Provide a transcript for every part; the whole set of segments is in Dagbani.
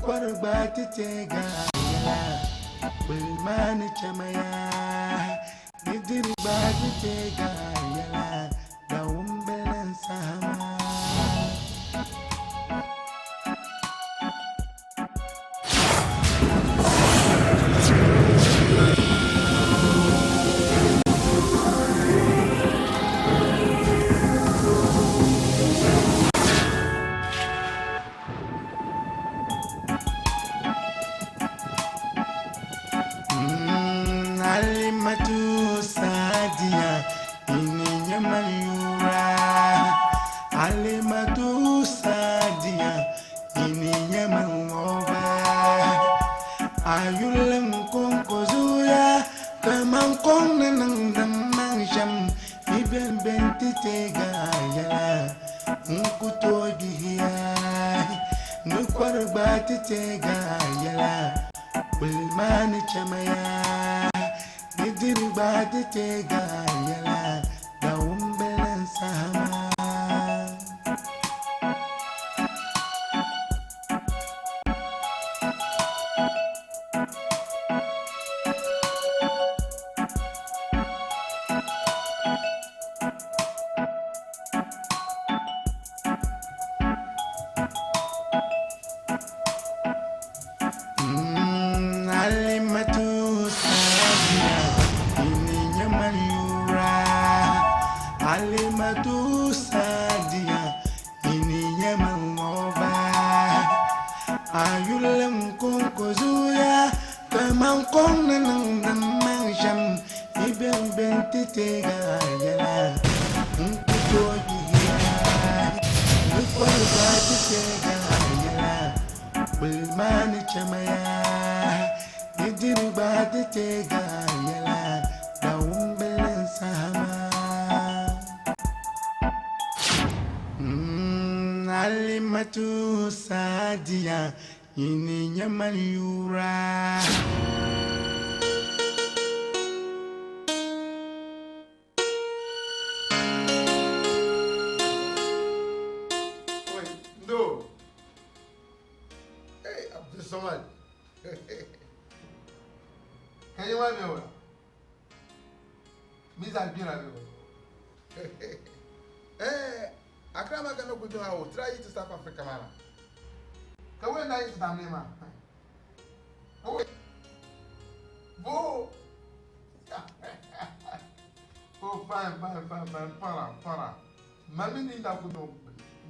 kɔri gbaai ti teega yɛla, kuli maa ni chɛmaya. Ni diri gbaai ti teega yɛla, Dawumbeli n-saha maa. Halimatu Sadiya ini nyaman yura Halimatu Sadiya ini nyaman ngoba Ayulim konko zuya kaman kong ni niŋdim maŋ shɛm Yi ben ben ti teega yɛla n ku tooi gbihiya Ni kɔri gba ti teega yɛla kuli maa ni chɛmaya Ni diri gba ti teega yɛla Dawumbili n saha maa. Halimatu Sadiya ini nyaman yura Halimatu Sadiya ini nyaman ngoba Ayulim konko zuya kaman kong ni niŋdim maŋ shɛm yi ben ben ti teega yɛla n ku tooi gbihiya ni kɔri gba ti teega yɛla kuli maa ni chɛmaya ni diri gba ti teega yɛla Dawumbili n saha maa. Halimatu Sadiya Nyini nyɛ man yura. Oi, ndo. Hey, Abdul Samad. Can you want me? Misa gbira mi o. Eh, Accra ma kana kudu ha o try to South Africa ma. Ka we na yi tam ne ma. Bo. Bo. Oh, fine, fine, fine, fine. Para, para. Mami ni na kudu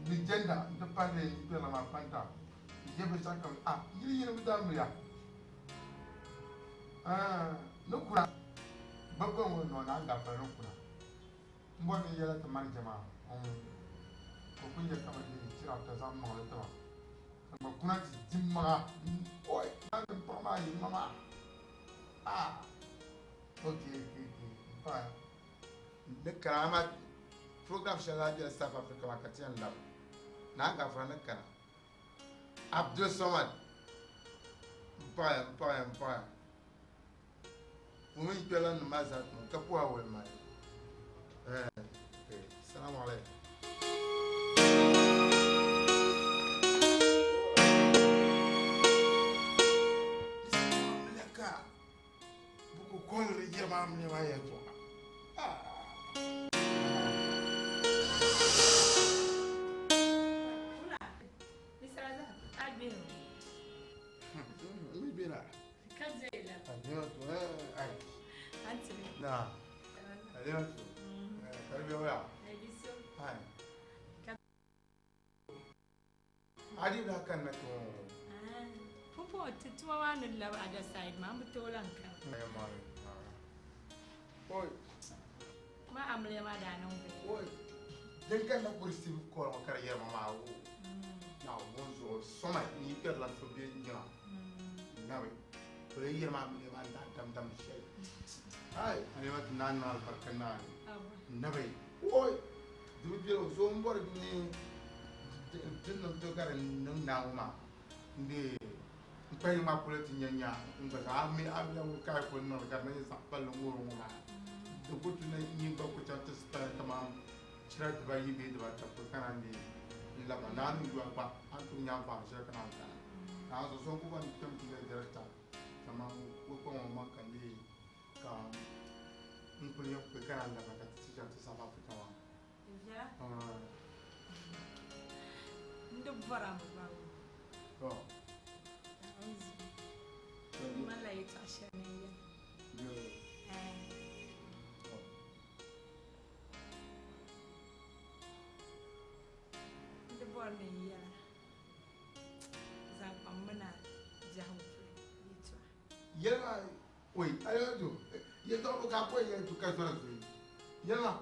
ni gender nti pale ni na ma panta. Ye be sa kam ah, yiri yiri bi dam ya. Ah, no kura. Babban ŋɔ nɔ na gafara no kuna. M bɔri ni n yɛla ti manija maa ka o kuli nyɛ kaman di chira ka zaŋ maŋli ti ma ka n gba kuna ti di m maŋa oi maa mini paɣa maa yi ma maa ah ok ok ok m paɣiya ni kana amaa program shɛli daa bela South Africa maa ka ti yɛn labi Naa Gafara ni kana Abdul Samad m paɣiya m paɣiya m paɣiya Ŋun kpɛla nim maa zaa tuma ka puhi awali maa. Eh, okay. Salamu alaikum. Laka buku kolri jama mne ma yɛltɔɣa. Ah. Mi bina. Pumpɔŋɔ ti tuma maa ni labi other side maa, m bi tooi lan kani. Ma amiliya maa daa niŋ bɛ. Din ka na kuri sibu kɔri ŋɔ ka di yɛri ma maa wo Naawuni zuɣu soma n yi kpɛrila so bɛ yiŋa nabi o yi yɛri maa amiliya maa daa dam dam shɛli ai a ti naan niŋ alibarika naani nabi oi di bi bɛla o so n bɔri ni din niŋ to ka di niŋ Naawuni maa n de n kpa yiŋ maa polo ti nya nya n gba zaa a mi a mi ŋun kai kuli niŋli ka di na nyɛ zaɣ palli ŋɔri ŋɔ maa di ku tu ni nyin gba ku chaŋ ti spend kaman chira dibayi bee dibaata pɔi ka naan deei n labina. Naa ni yuya gba a ni tooi nya anfaani shɛli ka naan kana. Naa so so n ku bɔri ni kpɛm ti yɛli director kaman o kpaŋ o maŋ ka leei ka n kuli yɛn kpe ka naan labina ka ti ti chaŋ ti South Africa maa. Di viɛla. N di bɔra mi gba o. To. N malila yɛtɔɣa shɛli ni n yɛli. N di bɔri ni n yɛla zaŋ kpa m mini a biɛhigu polo yɛtɔɣa. Yɛlima, oi, a yɛli to, yɛtɔɣa bɔ ka a kɔhi yɛli to ka zɔra zooi? Yɛlima.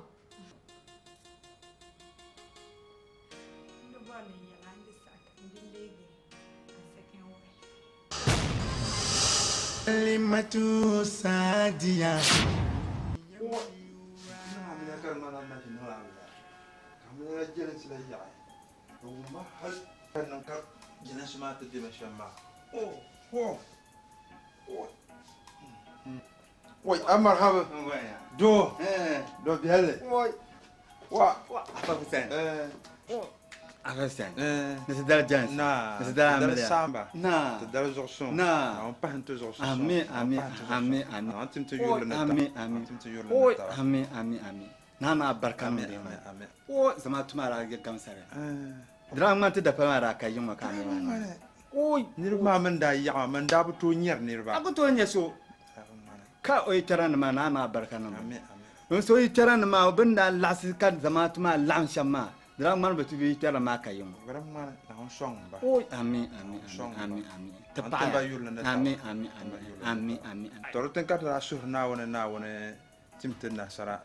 N di bɔri ni n yɛla n di saɣi ka n di leegi a second wife. Halimatu Sadiya. Wai, a marhaba. Do. Do biɛlli. Wa. Afa Hussein. Eh. Afa Hussein. Eh. Ni ti dali jɛnsi. Na. Ni ti dali Ti dali amiliya. saamba. Na. Ti dali zuɣusuŋ. Na. Naawuni pahi n-ti zuɣusuŋ. Ami, ami, Naawuni pahi n-ti zuɣusuŋ. ami, ami. Naawuni tim ti yurili ni taba. Ami, ami. Naawuni tim ti yurili ni taba. Ami, ami, ami. Naa maa barika Ami, niŋ di ami, maa. ami. O zamaatu maa daa gamsari. Eh. Di daa ŋmani ti dapala maa daa ka yiŋ ka ami maa niŋ. Oi. Niriba maa mini daa yaɣa mani daa bi tooi nyɛri niriba. A ku tooi nyɛ so. Ka o yi kpɛra ni maa naa maa barika niŋ. Ami, ami. N so yi kpɛra ni maa bɛ ni daa laɣisi ka zamaatu maa laɣim shɛm maa di daa ŋmani bɛ ti yi kpɛra maa ka yiŋ. Bɛ daa ŋmani Naawuni sɔŋ ba. Oi, ami, ami, Sɔŋ ba. ami, ami. Ti An paɣaya. tin ba yurili ni taba. Ami, ami, An ami, ba yurili ni ami, taba. ami, ami. Tɔ di tin ka ti daa suhiri Naawuni Naawuni tim ti nasara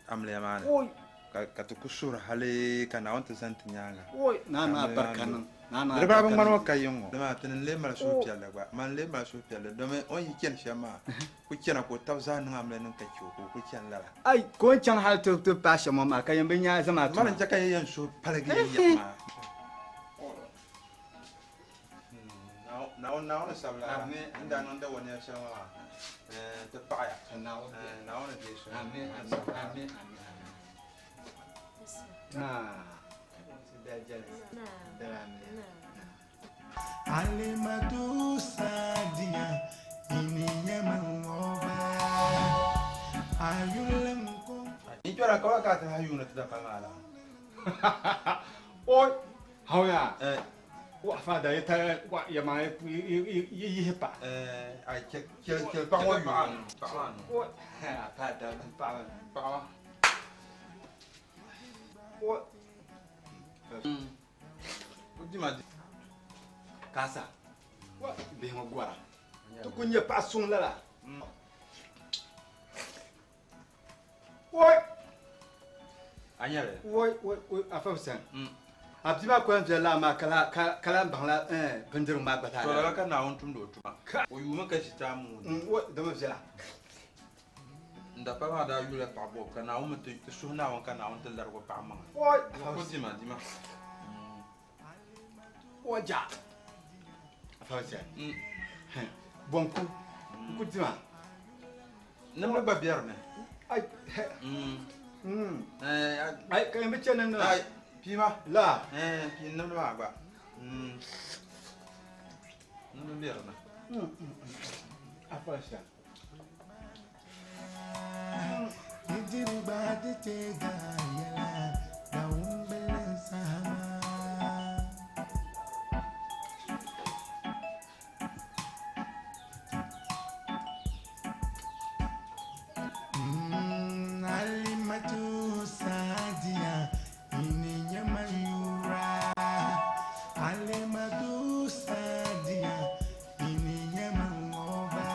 amiliya maa ni. Oi. Ka ti ku suhiri hali ka Naawuni ti zani ti nyaaŋa. Oi, naa maa barika niŋ. Naa maa Di daa bi barika ŋmani niŋ. o ka yiŋ ŋɔ. Dama ti ni lee mali suhupiɛlli gba. Man lee mali suhupiɛlli domi o ni yi chani shɛm maa, ku chana ka o tab zaa niŋ amiliya niŋ ka che o ka o ku chani lala. Ai, ka o ni chaŋ hali ti paai shɛm ŋɔ maa ka yɛn bi nya zamaatu Mali maa. n-chɛ ka yi yɛn suhu paligi yi yaɣa maa. Naawuni Naawuni sabila n daa niŋ dawaniya shɛli ŋɔ maa ti paɣiya. Naawuni deei suhu. Amin, amin, amin, amin. Halimatu Sadiya, ini nyɛma ŋɔba, a yuli n ko. Yi kpɛra ka wa ka ti hahi yuuni ti dapali maa la. Oi, hauya. Wa fa da ta wa ya ma yi yihi pa. Ai chɛ chɛ paɣa ŋɔ yuuni. Paɣa maa nuu. Oi, pa da paɣa. Paɣa maa. Oi. O dima di. Kasa. Wa bihi ŋɔ gɔra. Ti ku nyɛ paɣa suŋ lala. Oi. A nyɛli? Oi, oi, oi, afa Hussein. A bia maa kɔŋ viɛlli amaa ka lahi baŋla bindirigu maa gba zaa. To lala ka Naawuni tumdi o tuma. O yuumi ka ʒi taamuuni. Oi, dama viɛla. N dapali maa daa yulila paɣa bɔbu ka Naawuni mi ti suhi Naawuni ka Naawuni ti larigi o paɣa maŋa. Oi, Ko dima, dima. Oi, ja. Afa Hussein. Bɔnku, n ku dima. Nimdi gba biɛri mi. Ai, Ai, ka yɛn bi chɛ nimdi maa. Ai, pii ma. La. Pii nimdi maa gba. Nimdi biɛri mi. Afa Hussein. Nidiri gba di teega yɛla, Naawuni saha maa. Halimatu Sadiya, ini nyɛma yura. Halimatu Sadiya, ini nyɛma ŋɔba.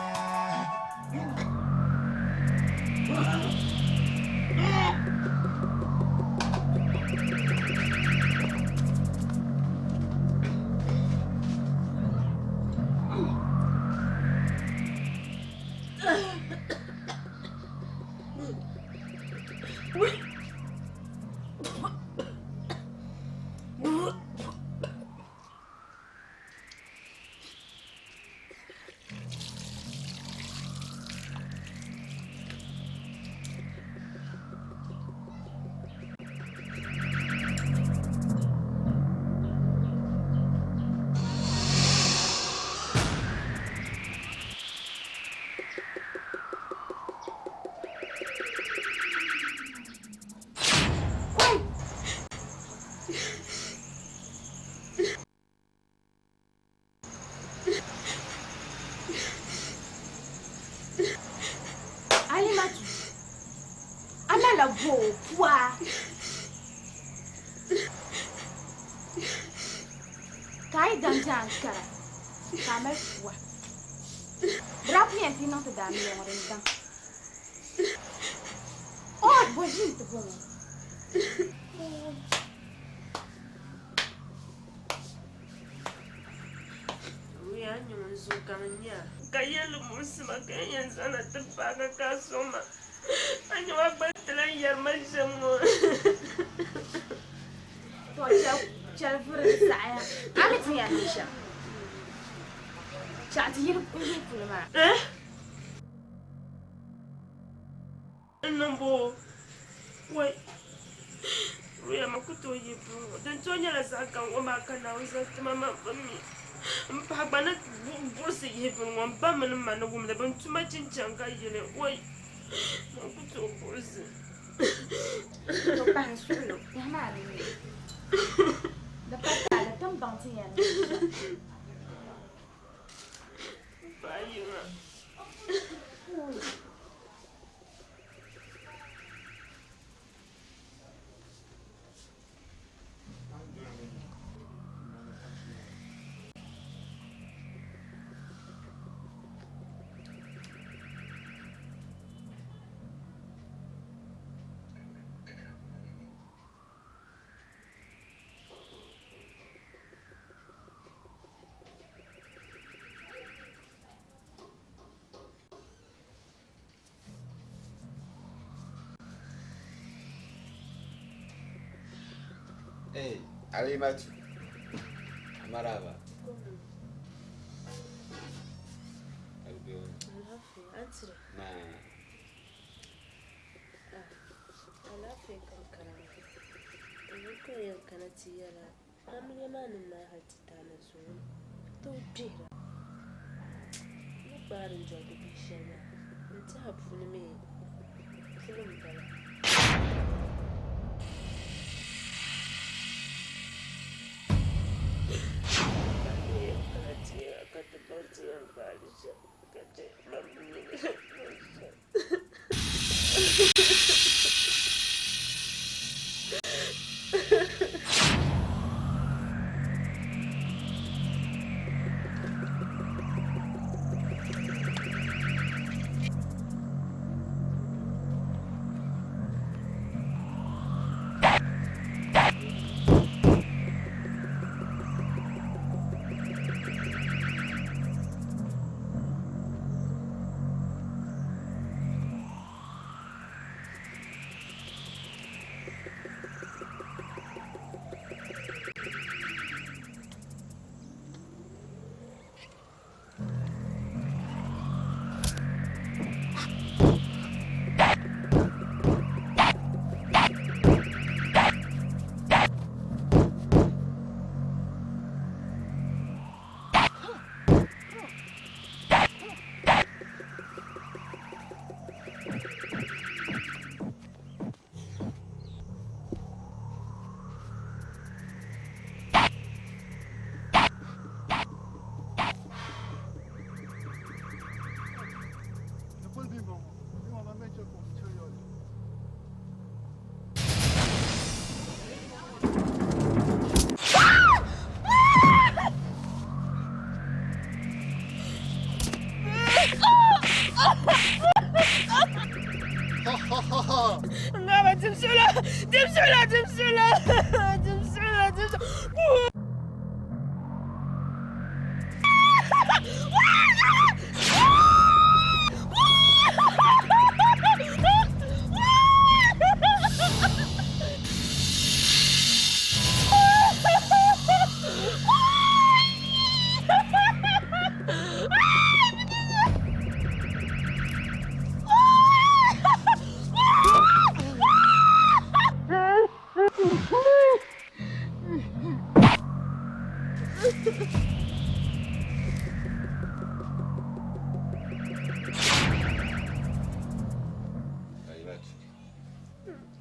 Ka a mali pua. Di daa kuli yɛn ti niŋ ti daamiliya ŋɔ din daŋ. O, bɔ ʒi n-ti bɔŋɔ? Wuya n nyɛ ŋun zooi ka n nya a. Ka yɛli muɣisi ma ka n yɛn zaŋna ti paagi ka a sɔŋ ma. A nya a gba ti lan yɛri ma shɛm ŋɔ. Tɔ chɛli vuri di saɣiya. A mi ti ni yɛn niŋ shɛm? Chaɣ ti yili n-yihi puli maa. Eh? N niŋ bo o? Wai! Ruya ma ku tooi yi puli ŋɔ. Din tooi nyɛla zaɣ gaŋ o maa ka Naawuni zaŋ ti ma man bi mi. M paɣa gba ni buɣisi yihi bini ŋɔ, m ba mini m ma ni wum li, bɛ ni tuma chinchaŋ ka yili. Wai! Man ku tooi buɣisi. To pahi n suɣilo, tɛha maa ni nyɛ. Di pa taali, ti ni baŋ ti yɛn niŋ shɛm. M paɣa yiŋa. Hey, Alimatu. Maraba. Alaafee, Alaafee ka n kana maa. N yuli ka o yɛn kana ti yɛla amiliya maa ni naai hali ti taai zuŋɔ tooi kpihira. N ni gbaari n doli bihi shɛli maa, n tɛha puuni mi puli m-bala. Ka n ni yɛn kana ti yɛla ka ti baŋ ti yɛn gbaai li shɛm ka chɛ man mi ni niŋ shɛm.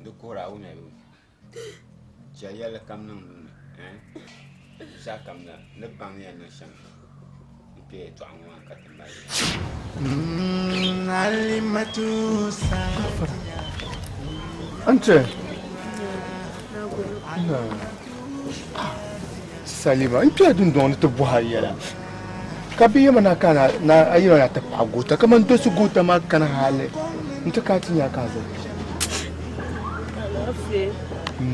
Di kuhira a wumya bee? Chɛli yɛlli kam niŋ nuuni saha kam na ni baŋ ni yɛn niŋ shɛm n kpe yɛltɔɣa ŋɔ maa ka ti mali Ante Salima n kpɛla dundɔŋ ni ti bɔhi a yɛla. Ka bi yɛma na ka na a yɛma na ti paɣa goota kamani dosi goota maa kana hali n-ti ka ti nya ka a zali kpe. Alaafee.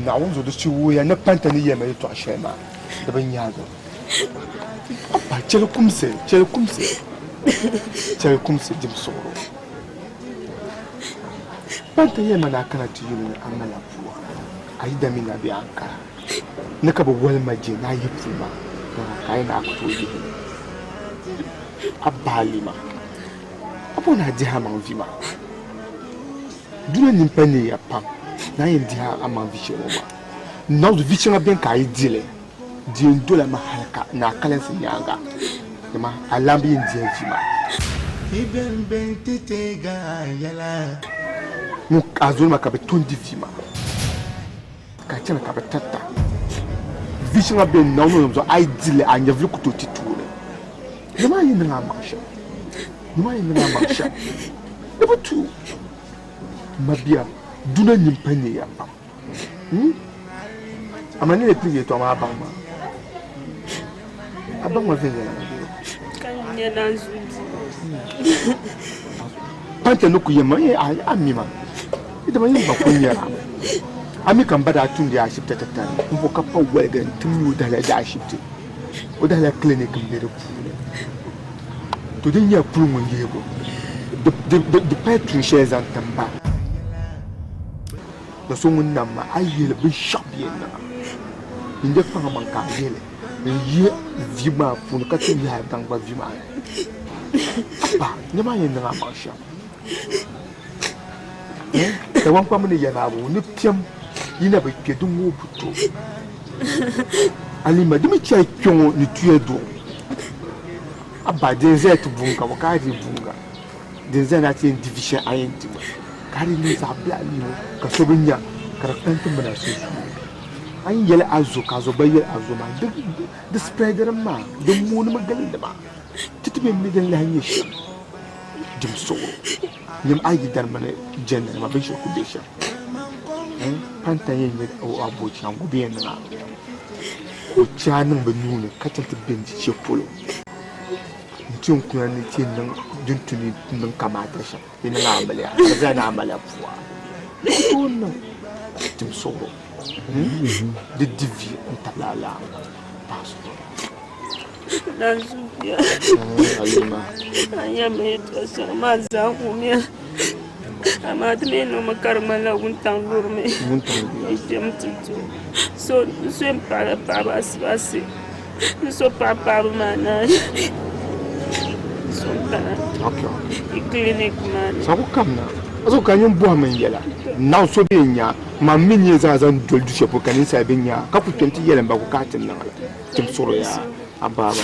Naawuni zuɣu di chi wuhiya ni panta ni yɛma yɛtɔɣ shɛli maa di bi nya a zuɣu. Abba chɛli kumsi, chɛli kumsi, chɛli kumsi dim suɣuro. Panta yɛma na kana ti yuli ni a mala pua, a yi dami na bɛ Ankara ni ka bɛ wali ma je ni a yi puu maa ka a yi na a ku tooi yihi li. Abba Halima, a bo ni a dihi amaŋ vi maa? Dunia nini pa neeya pam ni a yɛn dihi amaŋ vi shɛli ŋɔ maa. Naawuni vi shɛŋa beni ka a yi di li, di yɛn dola mi hali ka ni a kalinsi nyaaŋa, dama a laamba yɛn dihi vi maa. Ŋun a zoli maa ka bɛ to n-di vi maa, ka chana ka bɛ tirita. Vi shɛŋa beni Naawuni ni zuɣu a yi di li a nyɛvili ku tooi ti tooni. Dama a yi niŋ a maŋ shɛm, dama a yi niŋ a maŋ shɛm, di bi tuui. Mabia, dunia nini pa neeya pam. Amaa ni lee pili yɛtɔɣa maa a baŋ ma. A baŋ ma viɛnyɛliŋga bee? Ka n nyɛ naanzuu bia. Panta ni ku yɛn ma, a mi ma. Dama yin gba kuli nyɛla a mi ka m ba daa tumdi ashibiti titali m-bo ka pa woligi n-ti mi o dahila di ashibiti o dahila clinic m-be di puuni. To din nyɛla puli ŋun yihibu di pali tuun shɛli zaŋ ti m ba. Do so ŋun nam ma, a yi yihili binshɛɣu bɛ yɛn niŋ a. Nyin di kpaŋ amaŋ ka a yihili n-yihi vi maa puuni ka ti yihi a daŋ gba vi maa ni. Abba, nyama a yɛn niŋ amaŋ shɛm. Dagbaŋkpamba ni yɛn a ni piɛm yi na bi kpe di ŋɔ bi to. Alima, di mi chɛli kpe ŋɔ ni tuya duɣu. Abba, din zaya ti buŋga bɔ ka a di buŋga? Din zaya ni a ti yɛn di vi shɛli a yɛn dimi ka di niŋ zaɣ biɛɣu lihi ka so bi nya ka di kpani ti mini a sunsuuni. A yi yɛli a zo ka a zo gba yɛli a zo maa di spreadiri maa di moonimi gilindi maa ti ti mi mi din lahi nyɛ shɛm dim suɣuro nyam a yi dari mini jɛndi nima binshɛli ku be shɛm panta yɛn nyɛ o abochiangu bɛ yɛn niŋ a ka o chɛ a niŋ bɛ nuuni ka chaŋ ti be n-di chɛ polo. N ti yɛn kuna ni ti niŋ din tu ni niŋ kamaata shɛm di niŋ amiliya ka di zaa ni amiliya pua di ku tooi niŋ tim suɣuro di di vi n tabili a laamba paɣa suɣuro. Nanzu bia a yɛn mi yɛltɔɣa shɛŋa maa zaa wumiya amaa di mi niŋmi ka di ŋmanila wuntaŋ lurimi n kpɛmi ti du so n so n paɣila paɣaba asibaasi N so paɣa paɣaba maa naai so n kana i clinic maa ni. Saɣu kam na a zuɣu ka nyin bɔhimi n yɛla naɣ so bee n nya man mi nyɛ zaa zaŋ doli du shɛli polo ka ninsal bi nya ka ku kpɛm ti yɛli m ba ku ka a ti niŋ li tim suɣuri yaa a baaba.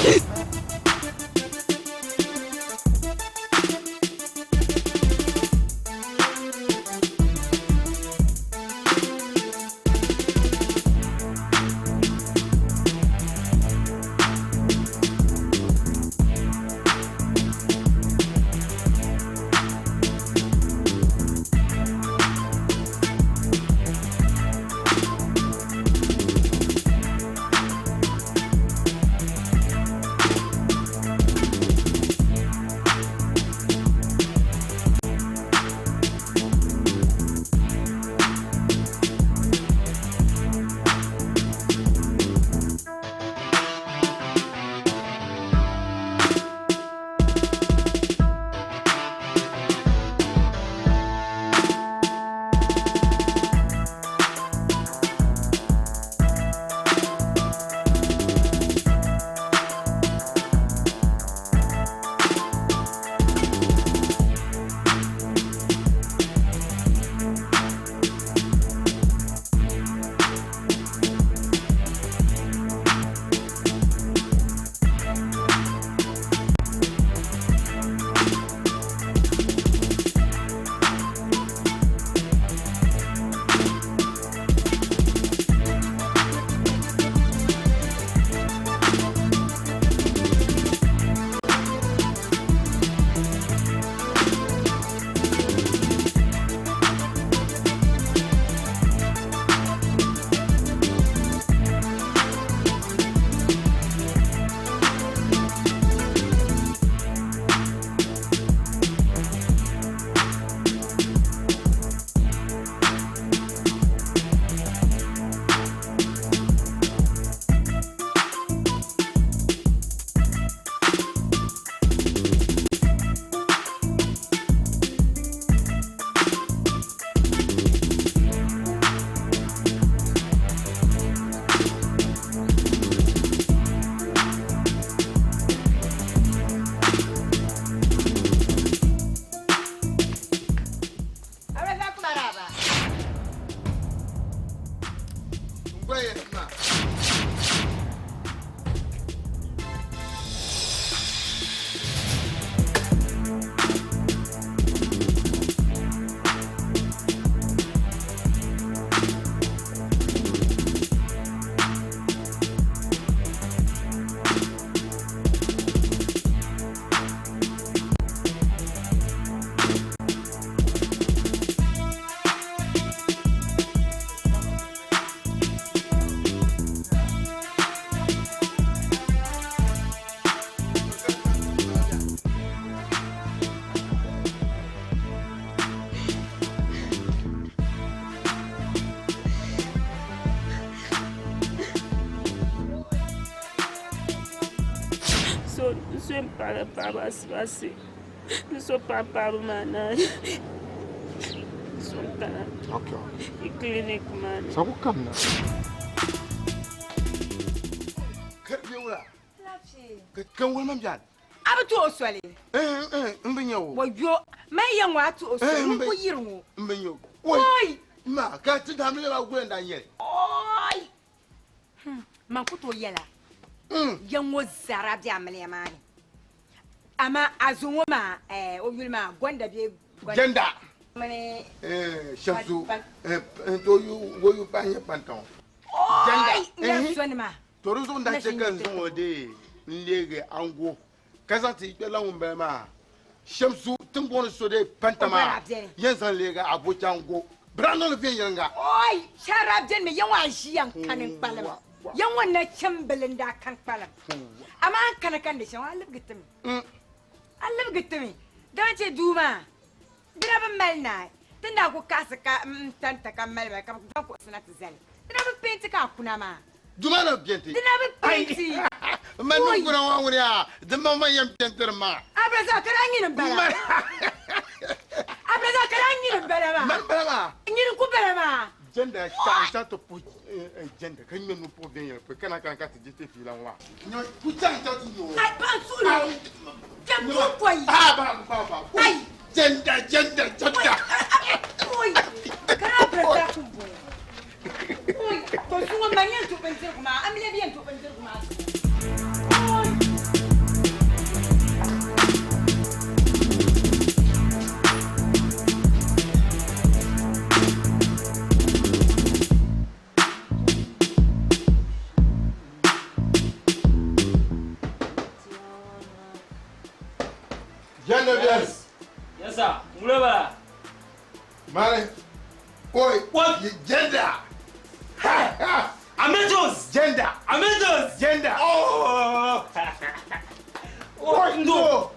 So n so yɛn paɣila paɣaba asibaasi ni so paɣa paɣaba maa naai so n kana i clinic maa ni. Saku kam na. Ka bɛ wula? Ka n wuli man biɛni. A bi tuhi o soli. N bi nya o. Wayo, man ya ŋɔ a tuhi o soli, ŋun ku yiri ŋɔ. N bi nya o. Oi! Ma, ka ti daamili maa guli n daa nyɛli. Oi! Man ku tooi yɛla ya ŋɔ zara bɛ amiliya maa ni. Amaa a zo ŋɔ maa, o yuli maa Gonda bee Jenda. Mini Shamsu, to o yu pahi nyɛ kpantaŋ. Jenda. Oi! N yɛri zoni maa. To di zuɣu n daa chɛ ka n zaŋ o deei n-leegi aŋgo, ka zaŋ ti kpɛrila ŋumbala maa Shamsu tiŋgbɔŋ ni so deei panta maa yɛn zaŋ leegi Abuja aŋgo. Bɛ daa niŋ li viɛnyɛliŋga. Oi! Shɛhira beni mi, ya ŋɔ a ʒiya n-kani n-kpalim. Ya ŋɔ nachimbili n-daa kani kpalim. Amaa n kani ka n di shɛm, a libigi ti mi. A libigi ti mi. Dama chɛ duu maa, di na bi mali naai. Ti ni daa ku kaɣisi ka n tanta ka mali ba ka bɛ zaŋ kuɣusi na ti zali. Di na bi peenti ka a kuna maa. Duu maa na bi peenti. Di na bi peenti. M ma niŋ kuna ŋɔ ŋuni yaa, di maŋmaŋ yɛn peentiri maa. Abdulrazak ka daa nyini m-bala. Abdulrazak ka daa nyini m-bala maa. Mani bala maa. Nyini n-ku bala maa. Jenda chaŋ chaŋ ti puhi jenda ka ŋmɛ nuu puhi viɛnyɛla pɔi ka na kana ka ti di ti fiila ŋɔ maa. Ku chaŋ chaŋ ti nya o. Ai paɣa n suhu ni kpɛm puhi pɔi. Ah ba ba ba. Ai. Jenda jenda jenda. Oi ka daa Abdulrazak m-bɔŋɔ. Oi to zuŋɔ man yɛn duɣi bindirigu maa amiliya bi yɛn duɣi bindirigu maa zuŋɔ. Oi. Jenda biɛni. Yes sir. Ŋula bala. Mali. Oi. What? Jenda. Ha ha. Ametos. Jenda. Ametos. Jenda. Oh. Oi, Ndo.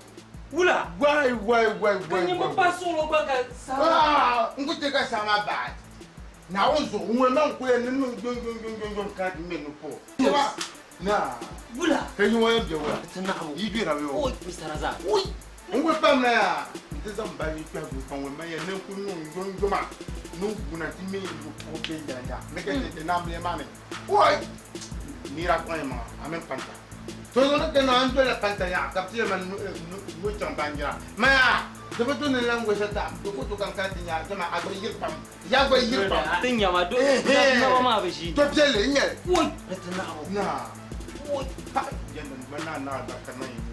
Wula. Wai wai wai wai. Ka nyimba pa suɣulo gba ka saa. Ah, n ku ti ka saa maa baai. Naawuni zuɣu ŋuni maa n ku yɛn ni niŋ jom jom jom jom jom ka ŋmɛ ni po. Na. Wula. Ka nyɛ ŋun bɛ wula. Ti naɣibu. Yi gbira bɛ o. Oi, Mr. Razak. Oi. N ku pam na yaa. N ti zaŋ baaji kpɛhi duu ka ŋuni maa yɛn ni ku niŋ jom joma ni wuna ti ŋmɛ ni po bɛ yɛliŋga. Ni ka ti ti naamliya maa ni. Oi. Nira kpaŋ yi maŋa a mini panta. To zuɣu ni ka na n dolila panta yaɣa ka bɛ ti yɛli ma no chaŋ baanjira. Ma yaa di bi tu ni lan gooi shɛli taɣim di ku tu ka n kana ti nya dama a gba yiri pam. Ya gba yiri pam. Ti nya ma do naba maa bi ʒi. To piɛlli n nyɛli. Oi ni ti naɣibu. Na. Oi pa yɛndi n gba naa naa barika niŋ yi nuu.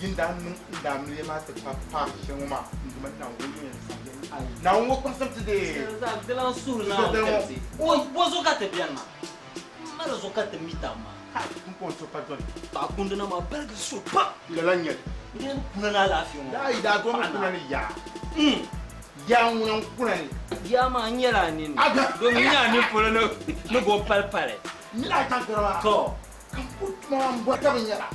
Yin daa niŋ n daa miliya maa ti pa paari shɛli ŋɔ maa n duma Naawuni ŋun yɛn saɣi yɛli. Naawuni ŋɔ kpaŋsim ti dee. Di lan suhuri Naawuni kpɛmsi. Oi bɔ zuɣu ka ti beni maa? M ma di zuɣu ka ti mi tab maa. N kɔŋ so pa dɔni. Paɣa kundina maa baligi so pam. Lala n-nyɛli. N dee ni kuna ni alaafee ŋɔ. Daa yi daa dɔni kuna ni yaa. Yaa ŋuna n kuna ni. Yaa maa n nyɛla a nini. Aga. Domi n nyɛ a nini polo ni bo pali pali. N mi a chaŋ kara maa. To. Ka n ku tuma maa n bɔri ka bi nyɛla.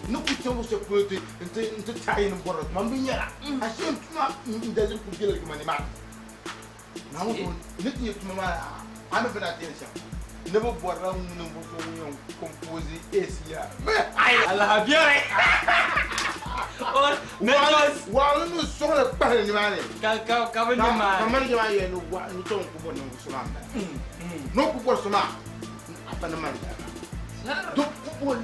Ni ku chaŋ shɛli polo ti n ti taɣi ni bɔri tuma n bi nyɛla. Ashee n tuma n daliri ku bela gima ni maa. Naawuni zuɣu ni ti nyɛ tuma maa a ni bina ti yɛn shɛm. Ni bi bɔrila ŋuni n-bo so ŋun yɛn compose AC ya. Alahabiɛri. Waɣili ni sɔŋli kpahili nimaani. Ka bi nimaani. Ka manager maa yɛli ni waɣili ni tɔŋ ku bɔri ninvuɣ so maa m-bala. Ni o ku bɔri so maa afa ni manager maa. Di ku bɔ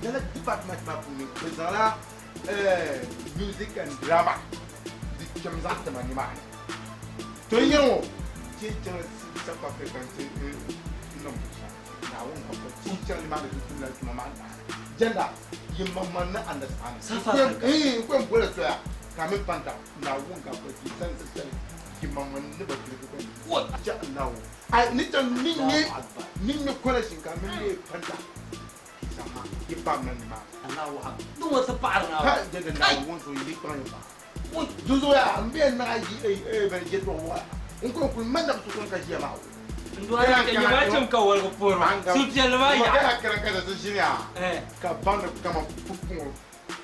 lala department maa puuni bɛ zaŋla music and drama di kpɛm zaŋ ti ma nimaani. To n yɛli ŋɔ ti yi chaŋ South Africa nti niŋ binshɛɣu Naawuni ka bɛ ti yi chaŋ nimaani ti tumla tuma maa naai. Jɛnda yi maŋmaŋ ni understand. South Africa. N ku yɛn bola soya ka a mini panta Naawuni ka bɛ ti zaŋ ti shɛli yi maŋmaŋ ni ba piligi ka yi cha Allahu. Ai ni chaŋ ni nyɛ ni nyɛ connection ka a mini leei panta zaŋ ma yi pam na nimaani. Allahu Akbar. Di ŋɔ ti paɣiri Naawuni. Ka jɛnda Naawuni so yi kpaŋ yi paɣa. Zuzuya n bɛ naɣa yi bɛn je tɔɣu wa n ko kuli man na bi so ka ʒiya maa N chim ka wɔligi puhiri ma suhupiɛlli maa yaɣa. Kana kana ka ti ʒiniya ka baŋdi kama pupuŋɔ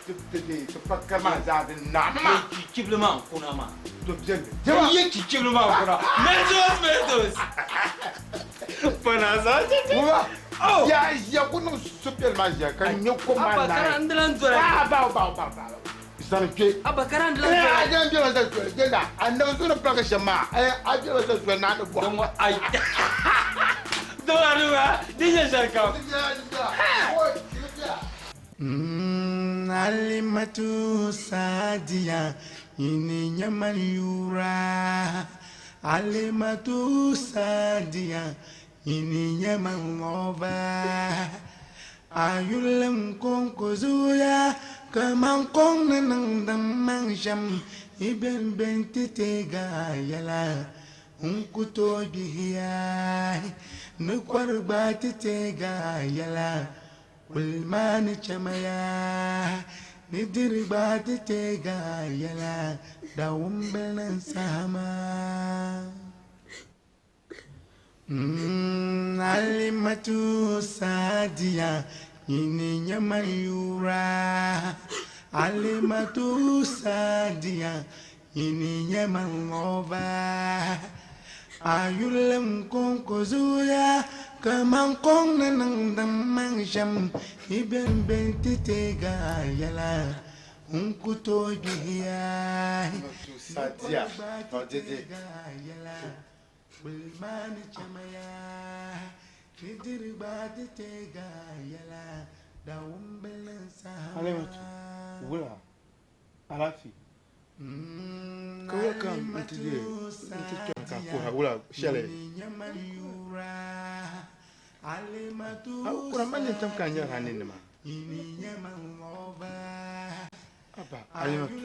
ti ti ti pa kama zaa di naami maa. Chichibili maa n kuna maa. To biɛni. Ye chichibili maa n kuna. Mentos mentos. Pana zaa chichi. Wa. Ya ʒiya ku niŋ suhupiɛlli maa ʒiya ka nyɛ kom maa Abba, naai. kara n dilan doli. Ah, bawo bawo bawo bawo. Zani kpe. Abba, kara n dilan Eh, doli. a jɛn biɛla zali doli jɛnda a nabi zuɣu ni pirigi shɛm maa eh, a biɛla zali doli naa ni bɔhi. Ayi. Dɔla ni wa, di nyɛ shɛli kam. Alimatu Sadiya ini nyaman yura Alimatu Sadiya ini nyaman loba Ayulim konko zuya kaman kong na nang damang sham Iben ben titega yala Unkuto bihiya Nukwarba titega yala Ulmani chamaya Nidirba titega yala Dawumbelan sama Alimatu Sadiya Ini nyamayura Alimatu Sadiya Ini nyamangoba Ayulam konko zuya Kaman kong na nang damang sham Iben ben titega yala Unkuto bihiya Sadiya, no, dede. Ulmani chamaya Nidirba titega yala Dawumbelan sama Alimatu, wula, alafi. Ka wula ka n ti je n ti tɔri ka kuhira wula shɛli. A kura ma nyɛ tam ka n nyɛri a ninni maa. Abba, Alimatu.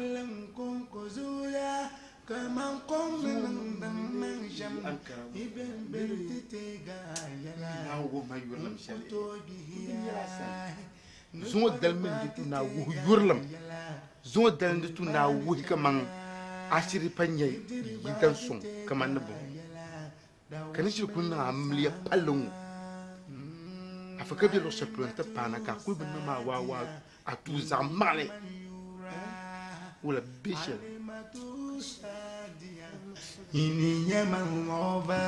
Zuŋɔ dali mini di tu naa wuhi yurilim zuŋɔ dali di tu naa wuhi kaman ashiri pa nyɛ yidan suŋ kaman ni bɔŋɔ ka ni shiri kuli niŋ amiliya palli ŋɔ afa ka be luɣ shɛli polo n-ti paana ka a kuli bi niŋ maa waawaa a tuui zaɣ maɣili wula be shɛli. Ini nyaman loba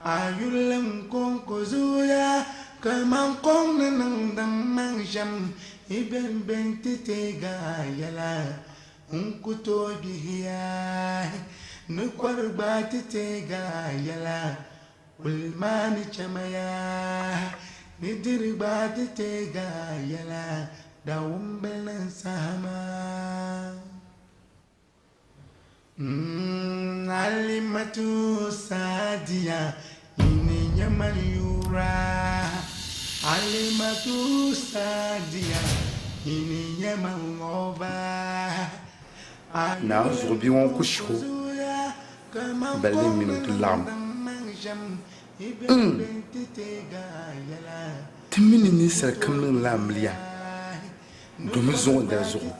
Ayulim konko zuya Kaman kong na nang damang sham Iben ben titega yala Unkuto bihiya Nukwarba titega yala Ulmani chamaya Nidirba titega yala Dawumbelan sama Alimatu Sadiya ini nyaman yura Alimatu Sadiya ini nyaman loba Naa zuɣu bia ŋɔ ku shihi o balli mini o ti laɣim. Ti mi ni ninsal kam niŋdila amiliya domi zuŋɔ dali zuɣu,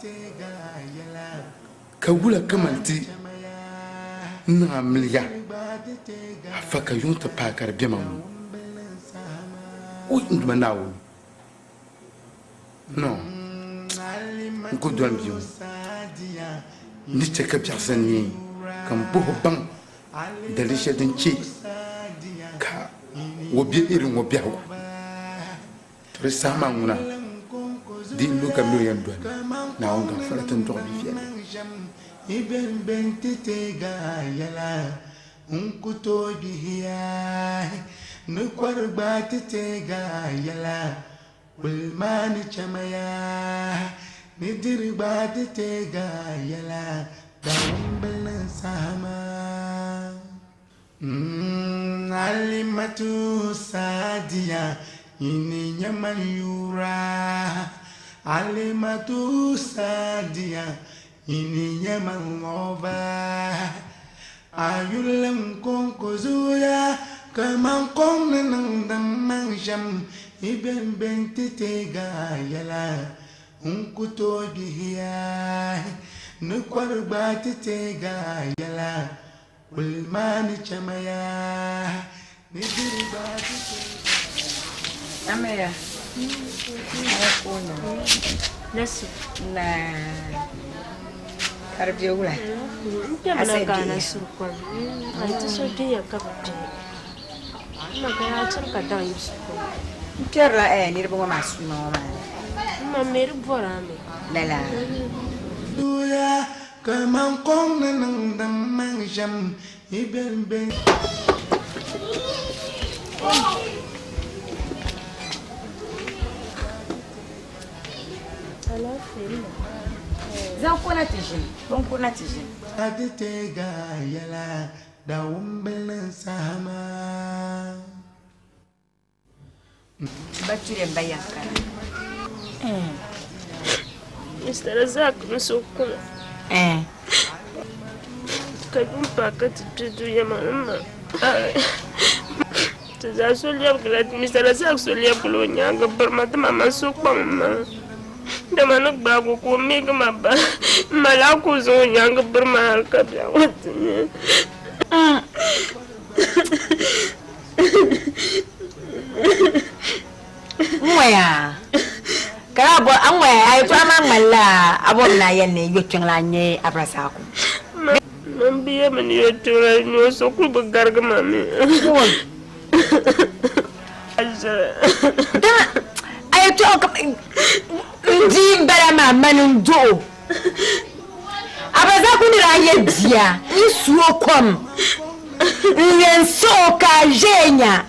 ka wula kaman ti niŋ amiliya afa ka yuŋ ti paai ka di bema ŋɔ. Ui n Duuma Naawuni, no, n ku doli bia ŋɔ. N ni chɛ ka biɛɣu zani neei, ka m bɔh o baŋ daliri shɛli din chɛ ka o be irin ŋɔ biɛhigu. To di saha maa ŋuna di lu ka mi o yɛn doli Naawuni gaafara ti ni dɔɣi bi viɛlli. Iben ben titega yala n ku tooi bihiya ni kɔrigba titega yala Ulmani chamaya ni dirigba titega yala Dawumbelan sama Alimatu Sadiya ini nyaman yura Alimatu Sadiya ini nyaman loba Ayulim konko zuya kaman kong na nang damang sham Iben ben titega yala Unkuto bihiya Nukwarba titega yala Ulmani chamaya Nidirba titega Ameya. Ala Nasu. Na. Karbiya wula. N kpɛmina ka a na suri kom. Ai ti so biya ka bi bihi. Ma ka yaa chani ka daŋ yibu shikuru. N kpɛrila eh, niriba ŋɔ maa suuma ŋɔ maa ni. M ma mi di bɔri a mi. Lala. Zuya kaman kom ni niŋdi maŋ shɛm yi beni be. Zaŋ kuna ti ʒini, zaŋ kuna ti ʒini. A ti teeg a yɛla dawumbili saha maa. Ba tuya m-ba yɛn kana. Mr. Razak n so kuna. Ka yuun paai ka ti kpe dunia maa ni ma. Ti zaa so lɛbigila, Mr. Razak so lɛbigila o nyaaŋa biri ma dama man so kpaŋ m maŋa. Dama ni gbaagi o ka o meegi ma ba, m ma lahi ku zaŋ o nyaaŋa biri ma hali ka biɛɣu ŋɔ ti nya. N ŋɔya ka a bɔ a ŋɔya a yɛtɔɣa maa ŋmanila a bɔri ni a yɛli ni yo kpiɔŋ lan nyɛ Aburazaku. Man bi yɛmi ni yo kpiɔŋ lan nyɛ o, so kul bi garigi ma mi. Dama a yɛtɔɣa n di m-bala maa mani n-duh o. Aburazaku ni daa nyɛ bia n su o kom n-yɛn siɣi o ka a ʒiɛya nya.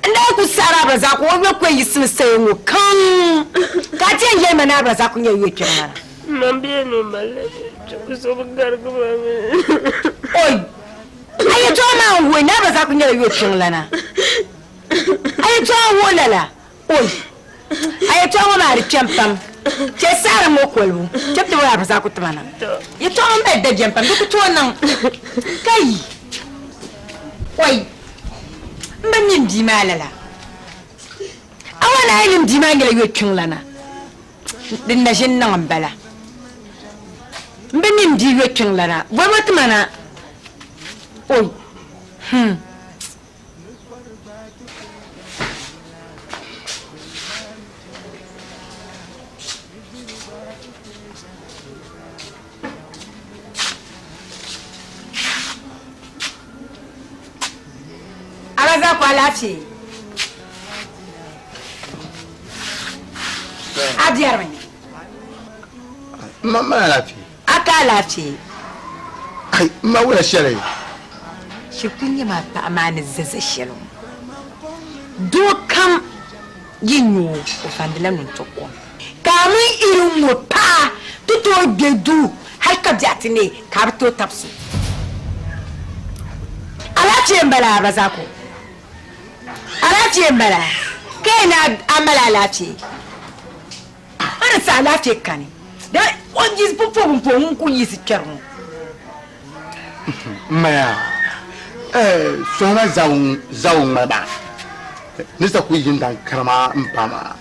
N daa ku saɣiri Aburazaku o yɔkɔi yiɣisimi saya ŋɔ kaŋ ka a ti yɛn yɛli ma ni Aburazaku nyɛla yɔ kpɛri ŋɔ na. Man bi yɛn ni o malila yɛltɔɣa so bi garigi ma mi. Oi! A yɛltɔɣa maa n-wuhi ni Aburazaku nyɛla yɔ kpiɔŋlana. A yɛltɔɣa n-wuhi lala. Oi! A yɛltɔɣa ŋɔ maa di kpɛm pam. Chɛ saɣiri ŋɔ kolibu. Chɛ ti bɔri Aburazaku tima na. Yɛltɔɣa ŋɔ mali dabiɛm pam, di ku tooi niŋ ka yi. Oi! M bi mi m bia maa lala. A wan a yi ni m bia maa nyɛla yokpiŋlana, din na ʒini niŋ m-bala. M bi mi m bia yokpiŋlana. Bolibo ti ma na. Oi! Hmm. Alaza ku alaafee. A biɛrimi. M ma mali alaafee. A ka alaafee. Ai, m ma wula shɛli. Shikuru nyɛ maa paɣa maa ni za za shɛli ŋɔ. Doo kam yi nya o, o fandila ŋun ti kom. Ka a mini irin ŋɔ paɣa ti tooi gbe duu hal ka biɛɣu ti neei ka a bi tooi tabi so. Alaafee m-bala a Razako? Alaafee m-bala ka yi ni a mali alaafee? A ni saɣi alaafee kani, dama o yiɣisi pumpɔŋ pumpɔŋ ŋun kul yiɣisi kpɛri ŋɔ. M maya, sɔhima zawu ŋmali maa ni sa kul yi n-daŋ karima m-paai maa.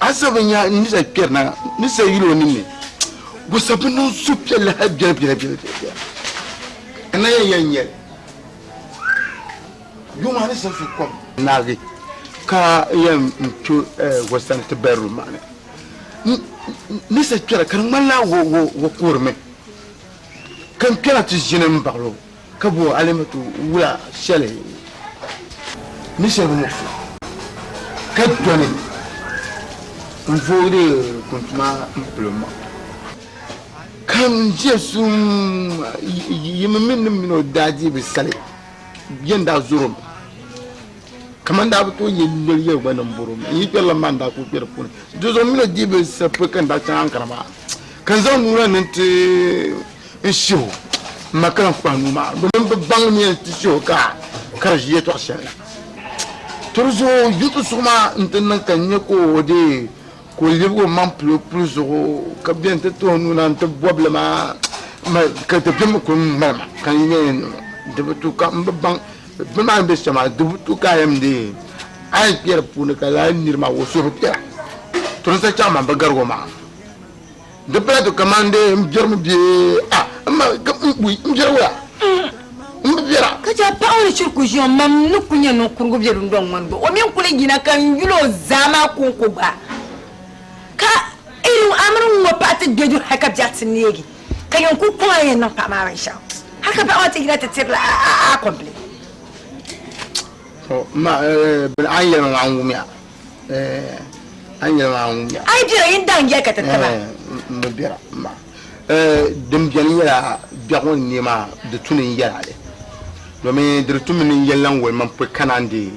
A sa bi nya ni sa kpɛri na ni sa yuli o ninni, o sa bi niŋ suhupiɛlli hal biɛla biɛla biɛla biɛla. Ka na yɛn yɛn nyɛli yuŋ a ni sa su kom naagi ka yɛn kpe o sani ti bedroom maa ni, ni sa kpɛra ka di ŋmanila o kuhirimi. Ka n kpɛna ti ʒini m-baɣil o, ka bo Alimatu wula shɛli ni shɛli bi muɣis o, ka dɔni n-vooi kuntuma m-pil o maŋa. Ka n ʒiya suum yi mi mi ni m min o daa dii bi sali bɛ ni daa zɔr o mi, kaman daa bi tooi ye noli yɛli gba ni m bɔr o mi. N yi kpɛrila m ma n-daa kul kpe di puuni. Di zuɣu m min o dii bi sali pɔi ka n daa chaŋ Ankara maa. Ka n zaŋ nuu la ni nti n shihi o, m ma ka lan kpahi nuu maa domin bi baŋ ni yɛn ti shihi o ka ka di ʒi yɛtɔɣ shɛli na. To di zuɣu yuɣu suɣu maa nti niŋ ka n nya ka o deei ka o lebigi o maŋ pili o puli zuɣu ka beni ti ti o nuu na nti bɔbi li maa ka dabiɛm kuli ŋmali ma ka n nya yɛn niŋ di bi tu ka m bi baŋ bɛ maa ni be shɛm maa di bi tu ka a yɛn deei a yi kpe di puuni ka lala niri maa o suhu bi piɛla. To di sa chaŋ maa bi garig o maŋa. Di pala ti kaman dee m biɛrimi bee a m ma ka m bui m biɛri wula? M bi biɛra. Ka chɛ paɣ ŋɔ ni shiri ku ʒi o mam ni ku nya niŋkurugu be dundɔŋ ŋɔ ni gba, o mi n-kuli yina ka n yul o zaa maa kɔŋko gba. Ka irin a mini ŋ-ŋɔ paɣa ti gbe duri hal ka biɛɣu ti neegi, ka yɛn kul kɔŋ a ni yɛn niŋ paɣ maa binshɛɣu hal ka paɣ maa ti yina ti tirila a kɔmpilɛn. To ma bini an yɛli maa n wumya an yɛli maa n wumya. A yi biɛra yin daŋ yɛli ka ti tiba. N bi biɛra ma din biɛni nyɛla biɛɣu ŋɔ ni neei maa di tu ni n yɛla li domin di di tumi ni n yɛli la n woli man pɔi ka naan deei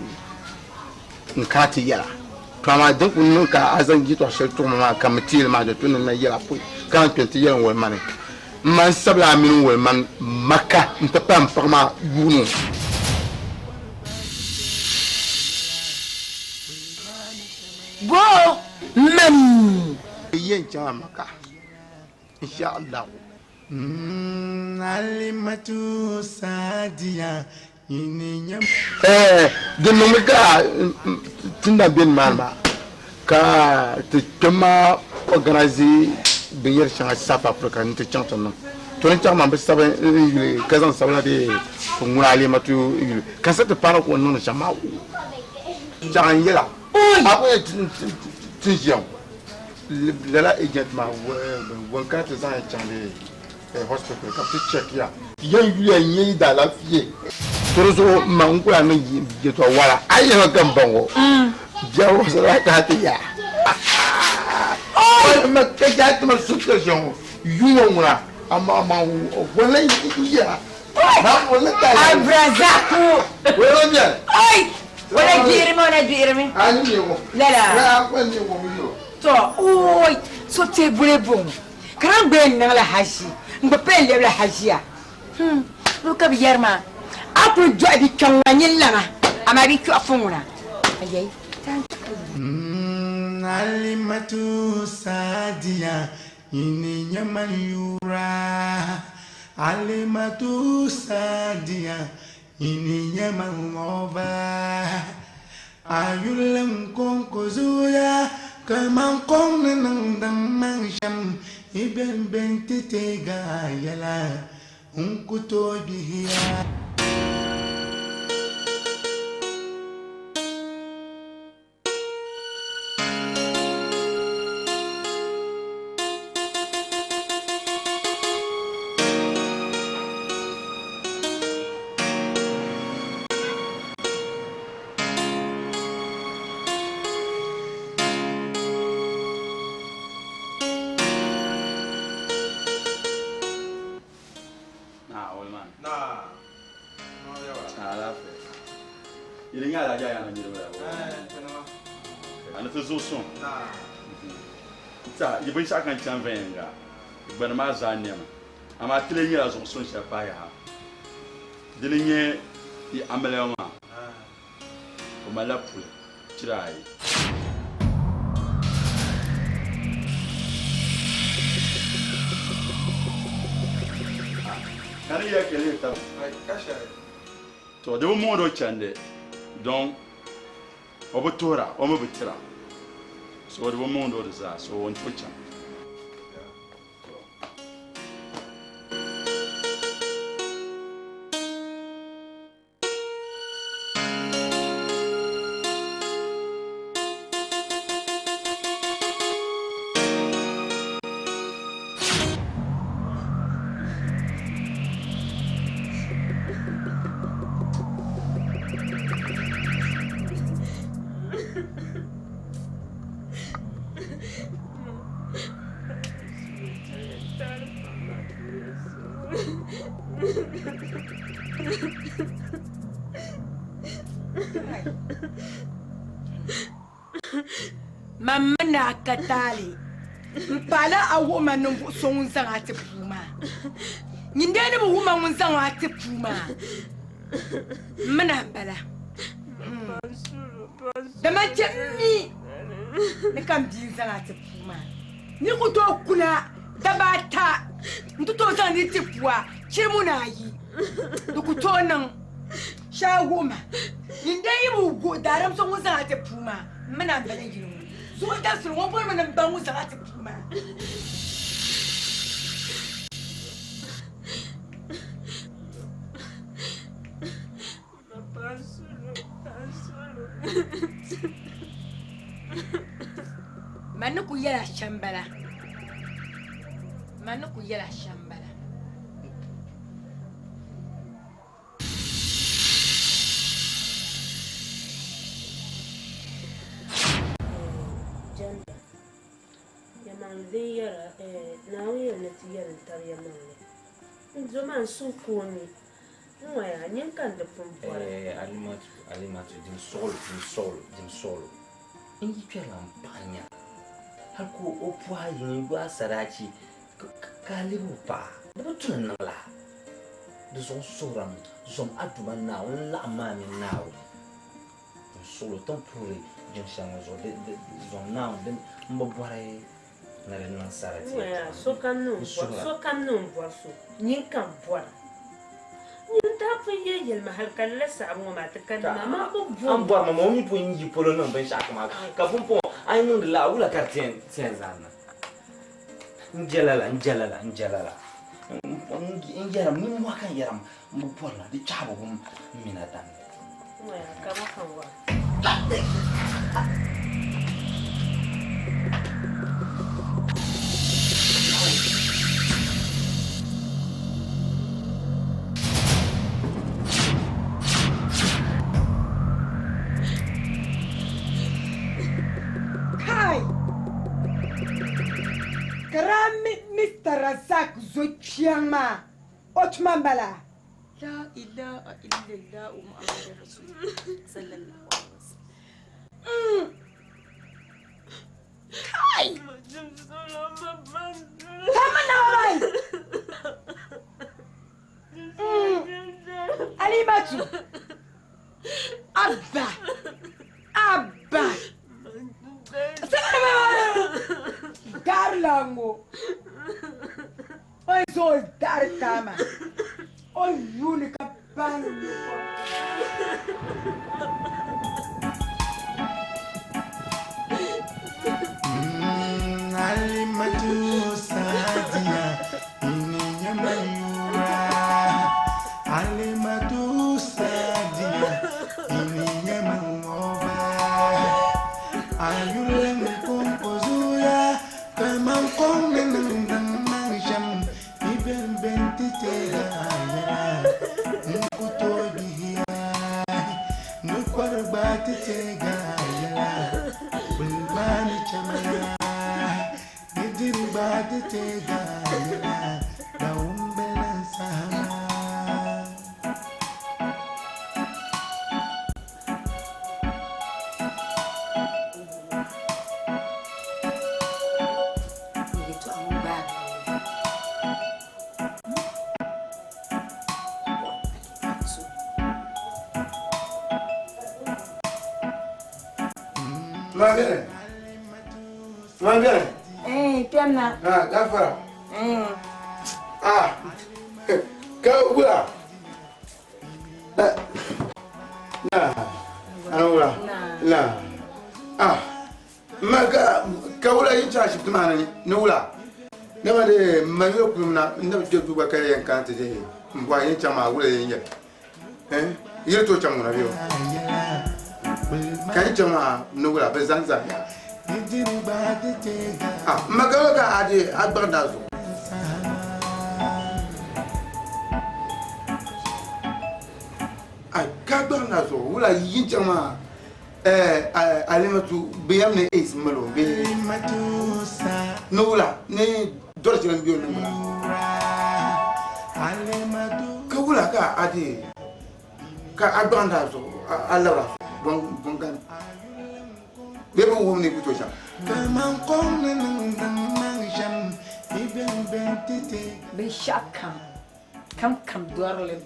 n kana ti yɛla. To amaa din kuli niŋ ka a zaŋ yɛtɔɣ shɛli tuɣi ma maa ka m mi teei li maa di tu ni n na yɛla pɔi ka naan kpe nti yɛli n woli mani M ma n-sabila a mini n woli mani Maka nti pahi m paɣ maa yuuni ŋɔ. Bo mani? Yɛn chaŋla Maka insha Allahu. Alimatu Sadiya Ɛɛ di niŋmi ka ti na be nimaani maa ka ti kpɛm maa organize binyɛri shɛŋa South Africa ni ti chaŋ ti niŋ. To ni chaŋ maa bi sabi n yuli ka zaŋ sabila bee ŋuna Alimatu yuli ka sa ti paana ka o niŋdi shɛm maa chaŋ n yɛla a ku yɛn ti ʒiya ŋɔ lala agent maa ŋun kana ti zaŋ ya chaŋ bee hospital ka bɛ ti check ya. Yan yuya n-nyɛ yi daalaafee. To di zuɣu m ma n ku lahi niŋ yɛtɔɣ wara a yi yɛli ka m baŋ o biɛri wɔsira ka a ti yaa. M ma ka yaa ti ma suhupiɛlli shɛm ŋɔ yuŋ ŋɔ ŋuna amaa amaa wala n-yɛra wala ka Abdulrazaku. Wala n-yɛra. Oi! Wala gbihirimi wala gbihirimi. A ni neego. Lala. A ku neego mi yo. To oi so teebuli bɔŋɔ. Ka di gba yɛn niŋla haʒi, n gba pun lɛbila haʒiya. Hum, ka bɛ yɛri maa, a kul dɔɣi bi kpiɔŋ ŋɔ nyin lama, amaa bi kpiɔɣ fu ŋuna. Ayai, ti a n-chɛ ka yi. Alimatu Sadiya nyini nyɛ man yura Alimatu Sadiya nyini nyɛ man ŋɔba A yurilim kɔŋko zooya kaman kom ni niŋdi maŋ shɛm. Yi bɛn be nti teeg a yɛla, n ku tooi gbihi ya. Yi binshɛɣu kam chani viɛnyɛliŋga, gbani maa zaa nɛmi, amaa ti lee nyɛla zuɣusuŋ shɛli pahi yaha. Dini n-nyɛ yi amiliya maa, o malila puli chira ayi. Ka ni ya ka lihi taba. To di bi muɣiri o chandi don o bi tuhira o mi bi tira so di bi muɣindi o di zaa so o ni tooi chaŋ. Man mi ni a ka taali m-paala a wuhi ma ninvuɣ so ŋun zaŋ a ti puu maa. Nyin dee ni bi wuhi ma ŋun zaŋ a ti puu maa, m mi ni a m-bala. Dama chɛ m mi ni ka m bia n-zaŋ a ti puu maa. Nir ku tooi kuna daba ata nti tooi zaŋ nir ti pua chirimu ni ayi. Di ku tooi niŋ. Shɛli wuhi ma, nyin dee yi bi wuhi daadam so ŋun zaŋ a ti puu maa, m mi ni a m-bala yili ŋɔ zuɣu dabisili ŋɔ bɔrimi ni m baŋ ŋun zaŋ a ti puu maa. Man ni ku yɛl a shɛm bala. Man ni ku yɛl a shɛm bala. Yɛlimaŋli din yɛra, eh, Naawuni yɛli ni ti yɛli n-tabi yɛlimaŋli. N zo maa, n suhu ku o mi. N ŋɔya, nyini ka n di pun bɔra. Eh, Alimatu, Alimatu, dim suɣulo, dim suɣulo, dim suɣulo. N yi kpɛrila m paɣa nya, hal ka o pɔhi yi ni yo a sadaachi ka a lebi o paɣa, di bi tu ni niŋ laa. Di zuɣu n suhirimi, zom a Duuma Naawuni n-laɣim ma a mini Naawuni. N suɣilo ti ni puhiri jiŋ shɛli ŋɔ zuɣu, di zom Naawuni din m bi bɔri ni di niŋ sarati yɛltɔɣa ni. N suhira. Sokam ni o ni bɔri so, nyin ka m bɔra. Nyin daa pun yɛli yɛli ma hal ka lala saɣim ŋɔ maa ti kani maa, man bi bɔri. A ni bɔri ma maa, o mi pun yi polo niŋ binshɛɣu kam ka pumpɔŋɔ a yi niŋdi lala, wula ka di ti yɛn zaŋ niŋ? N je lala, n je lala, n je lala. N yɛrim, nimmɔhi ka n yɛrim, m bi bɔri la, di chahibu bi mina damli. Kai! Ka daa mi Mister Razak zo kpiɔŋ maa o tuma m-bala. La ilaha illallah Muhammadu Rasulullah sallallahu alaihi wasallam. Kai! Kama na wai! Alimatu! Abba! Abba! Daari la ŋɔ o yi zaŋ o daɣiri taama o yuuni ka baani Alimatu Sadiya ini nyamayura Alimatu Sadiya ini nyamangoba Ayule mkompozuya kama mkome nang sham Iben benti tera ayara Nkuto bihiya Nukwarba titega ayara Bulmani chamaya Nidirba titega ayara Daumbela sahama. Ma bene? Ma bene? Kpɛm na. Ah, gafara. Ah, ka wula. Na, ana wula. Na. Ah, ma ka ka wula yi chashi tuma ni ni wula. Ne ma de ma yo kulum na ne je duba ka yan kan te de mbwa yin chama wula yin ye. Eh, yiri to chaŋ ŋuna bɛ ka yi chaŋ maa ni wula bɛ zaŋ zaŋ ya. Ah, ma ka ka a de a gbaŋ daa zuɣu. Ah, ka gbaŋ daa zuɣu wula yi chaŋ maa eh Alimatu bɛ yɛm ni AIDS malo bɛ ni wula ni dɔri shɛli n bɛ o ni wula. Ka wula ka a de ka a gbaŋ daa zuɣu a labira bɔn gani bee bin wum ni ku to shɛm. Binshɛɣu kam kam kam dɔrili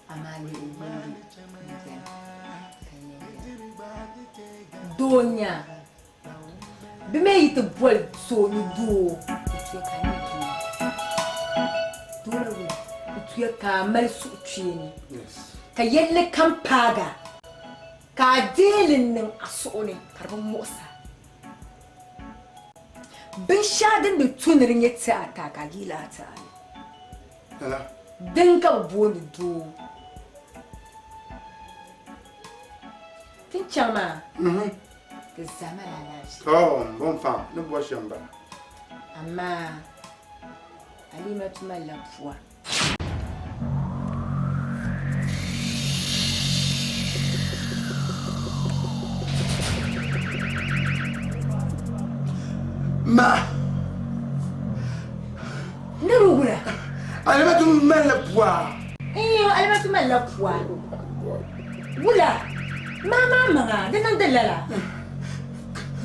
amaa lee o wumdi doo nya bɛ mi yi ti boli so ni doo o tuya ka a nyɛ doo doo la wula o tuya ka a mali suhukpeeni ka yɛlli kam paaga ka a deeli niŋ a suhu ni ka di bi muɣisa binshɛɣu din di tu ni di nyɛ ti a taa ka a yi lahi ti a ni din ka bɛ booni doo ti ni chaŋ maa ti zama la alaafee. To bon fam ni bɔ shɛm bala. Amaa Alimatu malila pua. Ma. Ni di wula? Alimatu malila pua. Iyo, Alimatu malila pua. Wula? Maa maa maŋa, di niŋdi lala.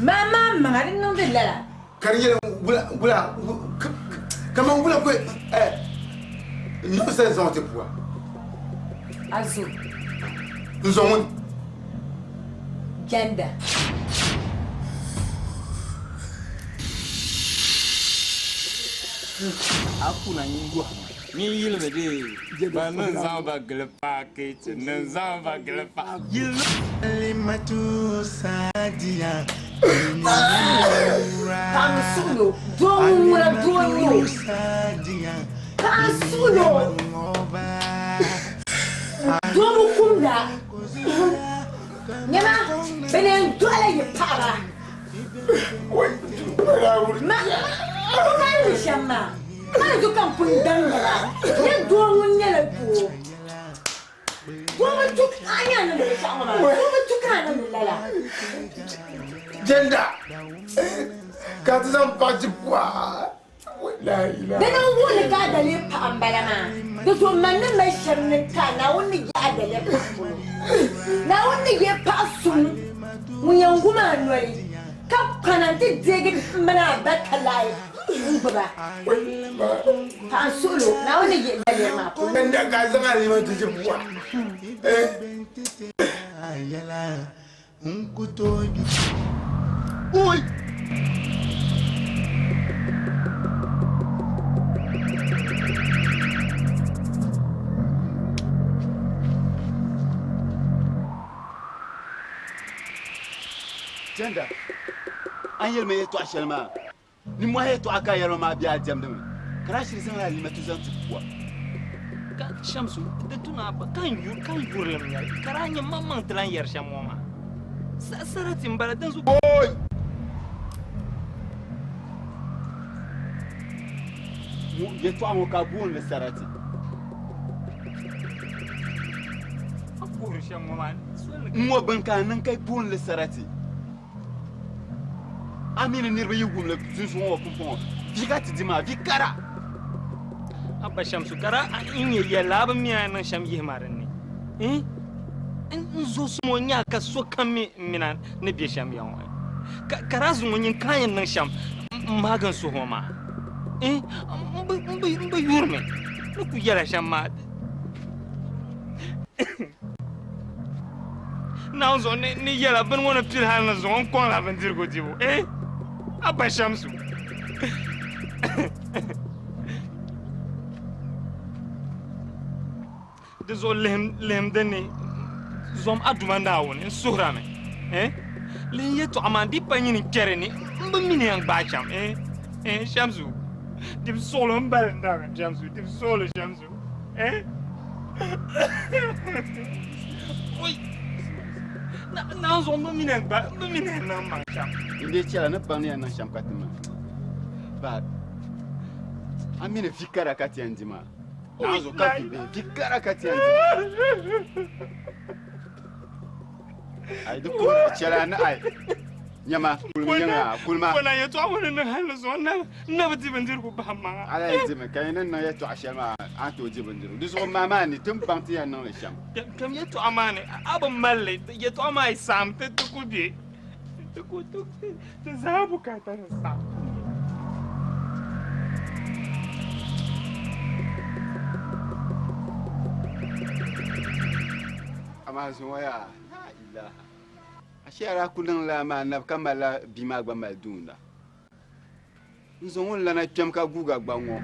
Maa maa maŋa, di niŋdi lala. Ka di nyɛla wula, wula, kaman wula ko, eh, Nɔsa zaŋ ti pua. A zo. N zo ŋun? Janda. A kuna nyin yɔhima. Nyin yilimi dee ba ni zaŋ ba gili paaketi, ni zaŋ ba gili pa. Yilimi. Alimatu Sadiya. Paɣa n suɣilo, doo ŋun ŋuna doo n nyɛ o. Paɣa n suɣilo, doo bi kumda. Nyama, bɛ ni yɛn dɔɣila yi paɣaba. Ma, o mali li shɛm maa, ka di zo ka n pun daŋ nyɛla, nyɛ doo ŋun nyɛla doo. Doo bi tu a ni a niŋdi binshɛɣu ŋɔ maa, doo bi tu ka a niŋdi lala. Jenda, ka ti zaŋ paɣa ti pua. Di ni wuhi ni ka a daliri paɣa m-bala maa. Di zuɣu man ni mali shɛm ni ka Naawuni ni yih a daliri paɣa polo. Naawuni ni yihi paɣ suŋ ŋun yɛn wum a noli, ka kana nti deegi m mini a ba talahi n-gbib a. Paɣa n-suhil o, Naawuni ni yihi daliri maa polo. Oi! Jenda, a ni yɛli ma yɛltɔɣa shɛli maa, Nimmohi yɛltɔɣa ka a yɛri ma maa bee a diɛmdimi? Ka daa shiri zaŋla Alimatu zaŋ ti pua. Ka Shamsu, di tu ni a ba ka n yurilim nyɛli, ka daa nyɛ maŋmaŋ ti lan yɛri shɛm ŋɔ maa. Sarati m-bala, dinzuɣu. Oi! Yɛltɔɣa ŋɔ ka a booni li sarati. A kuhiri shɛm ŋɔ maa, soli ni. N-ŋɔ bini ka a niŋ ka booni li sarati. A mi ni niriba yi wum li sunsuuni ŋɔ pumpɔŋɔ, vi ka ti di maa, vi kara. Abba Shamsu, ka daa n nyɛ yɛlli a bi mi a ni niŋ shɛm yihi ma din ni. N zo sumo nya ka sokam mi m mini a ni be shɛm ya ŋɔ. Ka daa zuŋɔ nyin ka a yɛn niŋ shɛm m-maagi n suhu ŋɔ maa. M bi yurimi ni ku yɛla shɛm maa. Naawuni zuɣu ni yɛla bini ŋɔ ni pili hal ni zuŋɔ n kɔŋla bindirigu dibu. Eh! Abba Shamsu. Di zuɣu lihim, lihim din ni zom a Duuma Naawuni n suhirami. Eh! Lihim yɛtɔɣa maa di pa nyini n-kpɛri ni m bi mi ni yɛn gbaai shɛm. Eh! Eh! Shamsu, di bi suɣilo m bali n dami. Shamsu, di bi suɣilo Shamsu. Eh? Oi! Naawuni zuɣu m bi mi ni yɛn gbaai, m bi mi ni yɛn niŋ m maŋ shɛm. N dee chɛla ni baŋ ni yɛn niŋ shɛm ka ti ma. Ba, a mi ni vi kara ka ti yɛn di maa. Naawuni zuɣu ka vi bihi, vi kara ka ti yɛn di maa. Ai di kuhira chɛla ni ai. Nyama, kulimi yiŋa, kulima. Pɔna yɛtɔɣa ŋɔ ni niŋ hali ni zuɣu n na bi di bindirigu bahi maŋa. A lahi dimi ka yi ni niŋ yɛtɔɣa shɛli maa a ni tooi di bindirigu. Di zuɣu maa maa ni ti ni baŋ ti yɛn niŋ li shɛm. Kpɛm yɛtɔɣa maa ni a bi mali li, yɛtɔɣa maa yi saɣim ti ku be, ti ku ti zaa bukaata ni saɣim. Amaa zuŋɔ yaa, la ilaha. Ashe a daa kuli niŋ lala maa nabi ka malila bia maa gba mali duunda. N zaŋ o lana kpɛm ka guuga gba ŋɔ.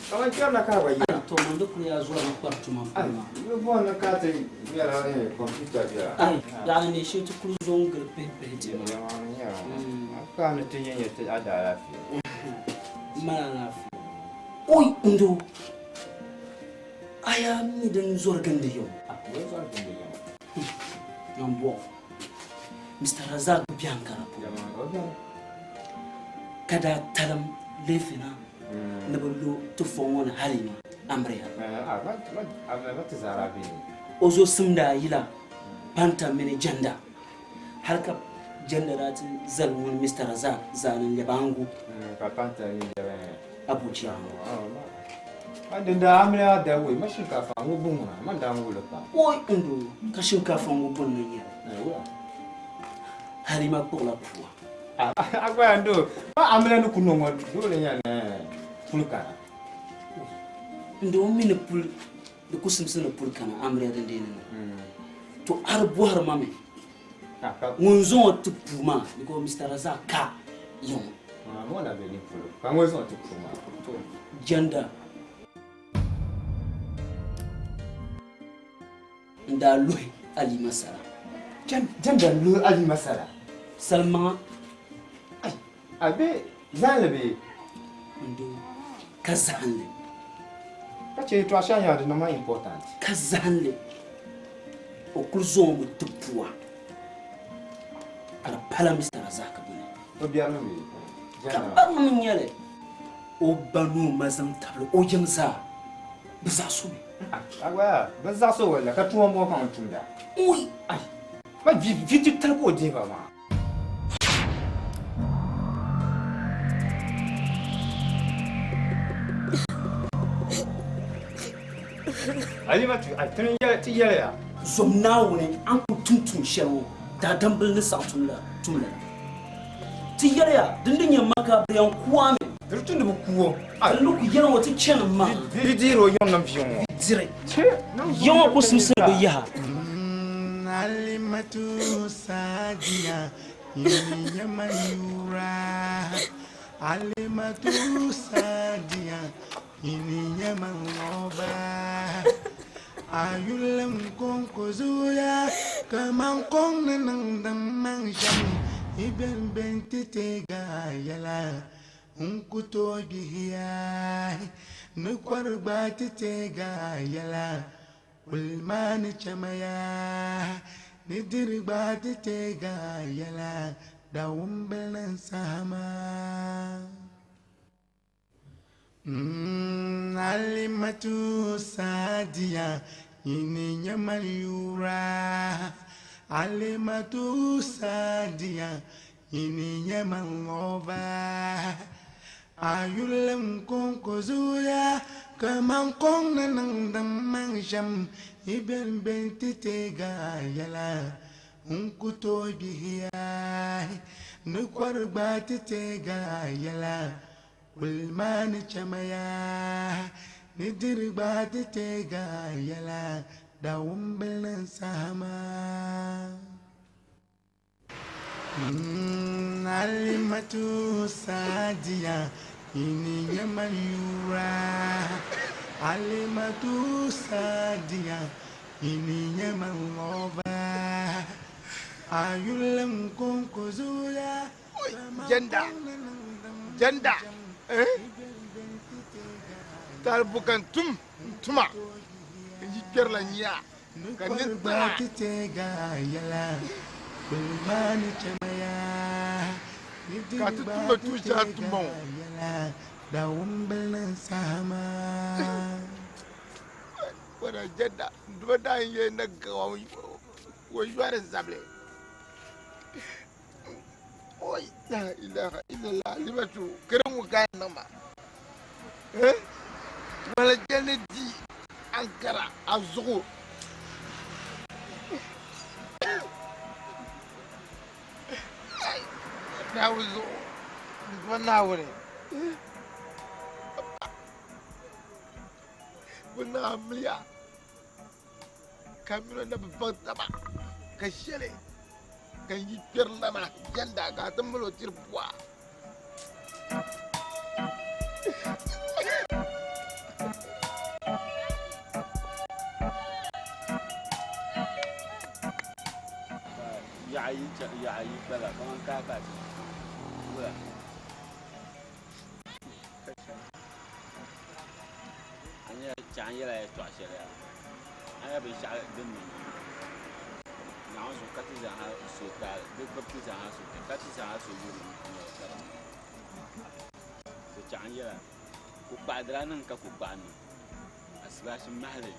Kaman kpɛrila ka a gba yina. To man di kuli yaa zɔrimi kpari tuma puuni maa. Yi bɔri ni ka ti nyɛla kɔmputa bela. Ai, yaɣili ni shee ti kuli zo n-gili pihi pihi ti maa. A kpahi ni ti nyɛ nyɛ ti a daalaafee. M mali alaafee. Oi n doo, a yaa mi din zɔri gindi ya o? Din zɔri gindi ya o. Nambɔɣu, Mister Razak biɛhiŋ ka di puuni ka daa talim leefina ni bɛ lo ti fɔŋ ŋɔ ni Halima amiliya. Ma ti zaa daa be ni. O zo simda yila panta mini janda. Har ka janda daa ti zali ŋun Mr. Razak zaani n lɛbi angu. Ka panta ni lɛbi Abuchi angu. Ma din daa amiliya da wei ma shinkafa ŋubu ŋuna ma daa ŋubili pam. Oi ndo ka shinkafa ŋubu ni nyɛli. Halima kpuɣila pua. A gba ndo ma amiliya ni ku niŋ ŋɔ dole nyɛli puli kana. Ndo mi ni puli di ku simsi ni puli kana amiliya din dee ni niŋ. To a di bɔhiri ma mi ŋun zaŋ o ti puu maa because Mr. Razak ka yiŋ. Ŋɔ na be ni polo ka ŋɔ zaŋ ti puu maa. To janda n daa luhi Alima sala. Janda n luhi Alima sala? Salimaŋa. A be zahinli bee? N doo, ka zahinli. Ka che yɛtɔɣa shɛli nyɛla di niŋ ma important. Ka zahinli. O kuli zaŋ o mi ti pua ka di pala Mister Razak bini. O biɛrimi bee? Ka barimi n-nyɛ li. O ba ni o ma zaŋ tabili o yiŋ zaa, bɛ zaɣisi o mi. A gba yaa, bɛ zaɣisi o walla ka tuma m-bɔŋɔ ka ŋun tumda. Ui! Ai! Ma vi titali ka o deei ba maa. Alimatu, ai ti ni ti yɛliya. Zom Naawuni a ni kul tum tuun shɛli ŋɔ daadambil ni saɣi tum la tum lala. Ti yɛliya, din di nyɛ ma ka bɛ yɛn ku a mi. Di tumdi bi ku o. Din di ku yɛli ŋɔ ti chani maa. Di dihir o yiŋ nim viŋ ŋɔ. Di diri yiŋ ŋɔ ku simsiri bɛ yaha. Alimatu Sadiya, yini nyɛma yura. Alimatu Sadiya, yini nyɛma ŋɔba. A yulim kɔŋko zuya, kaman kɔŋ ni niŋdi maŋ shɛm. Yi beni beni ti teegi a yɛla, n ku tooi gbihiya. Ni kɔri gba ti teegi a yɛla, kuli maa ni chɛmaya. Ni diri gba ti teegi a yɛla, dawumbili ni saha maa. Alimatu Sadiya, yini nyɛma yura. Alimatu Sadiya, yini nyɛma ŋɔba. A yulim kɔŋko zuya, kaman kɔŋ ni niŋdi maŋ shɛm. Yi beni beni ti teegi a yɛla, n ku tooi gbihiya. Ni kɔri gba ti teegi a yɛla, kuli maa ni chɛmaya. Ni diri gba ti teegi a yɛla, dawumbili ni saha maa. Alimatu Sadiya, yini nyɛma yura. Alimatu Sadiya, yini nyɛma ŋɔba. A yulim kɔŋko zuya. Janda, janda, eh? Taribu kan tum n tuma n yi kpɛrila nya ka ni ni gba ti teegi a yɛla, kuli maa ni chɛmaya. Ni Ka diri ti gba tumba ti tuun shɛŋa teegi tumba a ŋɔ. yɛla, dawumbili ni saha maa. Wala janda, n duba daa n yɛn na gawa o yɔri zabili. Oi, la ilaha illallah, Alimatu, kere ŋɔ ka a niŋ ma. Eh? Wala jɛli di Ankara a zuɣu. Naawuni zuɣu, n duba Naawuni. Bɛ niŋ amiliya ka mini o na bi baŋ taba ka shɛli ka n yi kpɛri lana jɛnda ka a ti mali o tiri pua. Yaɣa yi yaɣa yi kpala kaman kaakachi wula. A nyɛla chɛɣu n yɛla yɛltɔɣa shɛli yaa a nyɛla binshaɣu din niŋ Naawuni zuɣu ka ti zaaha so taali di gbubi ti zaaha so ka ti zaaha so yuri n-nyɛli ka di niŋ to chɛɣu n yɛla kokpaɣu di daa niŋ ka kokpaɣu niŋ asibaasi mahali.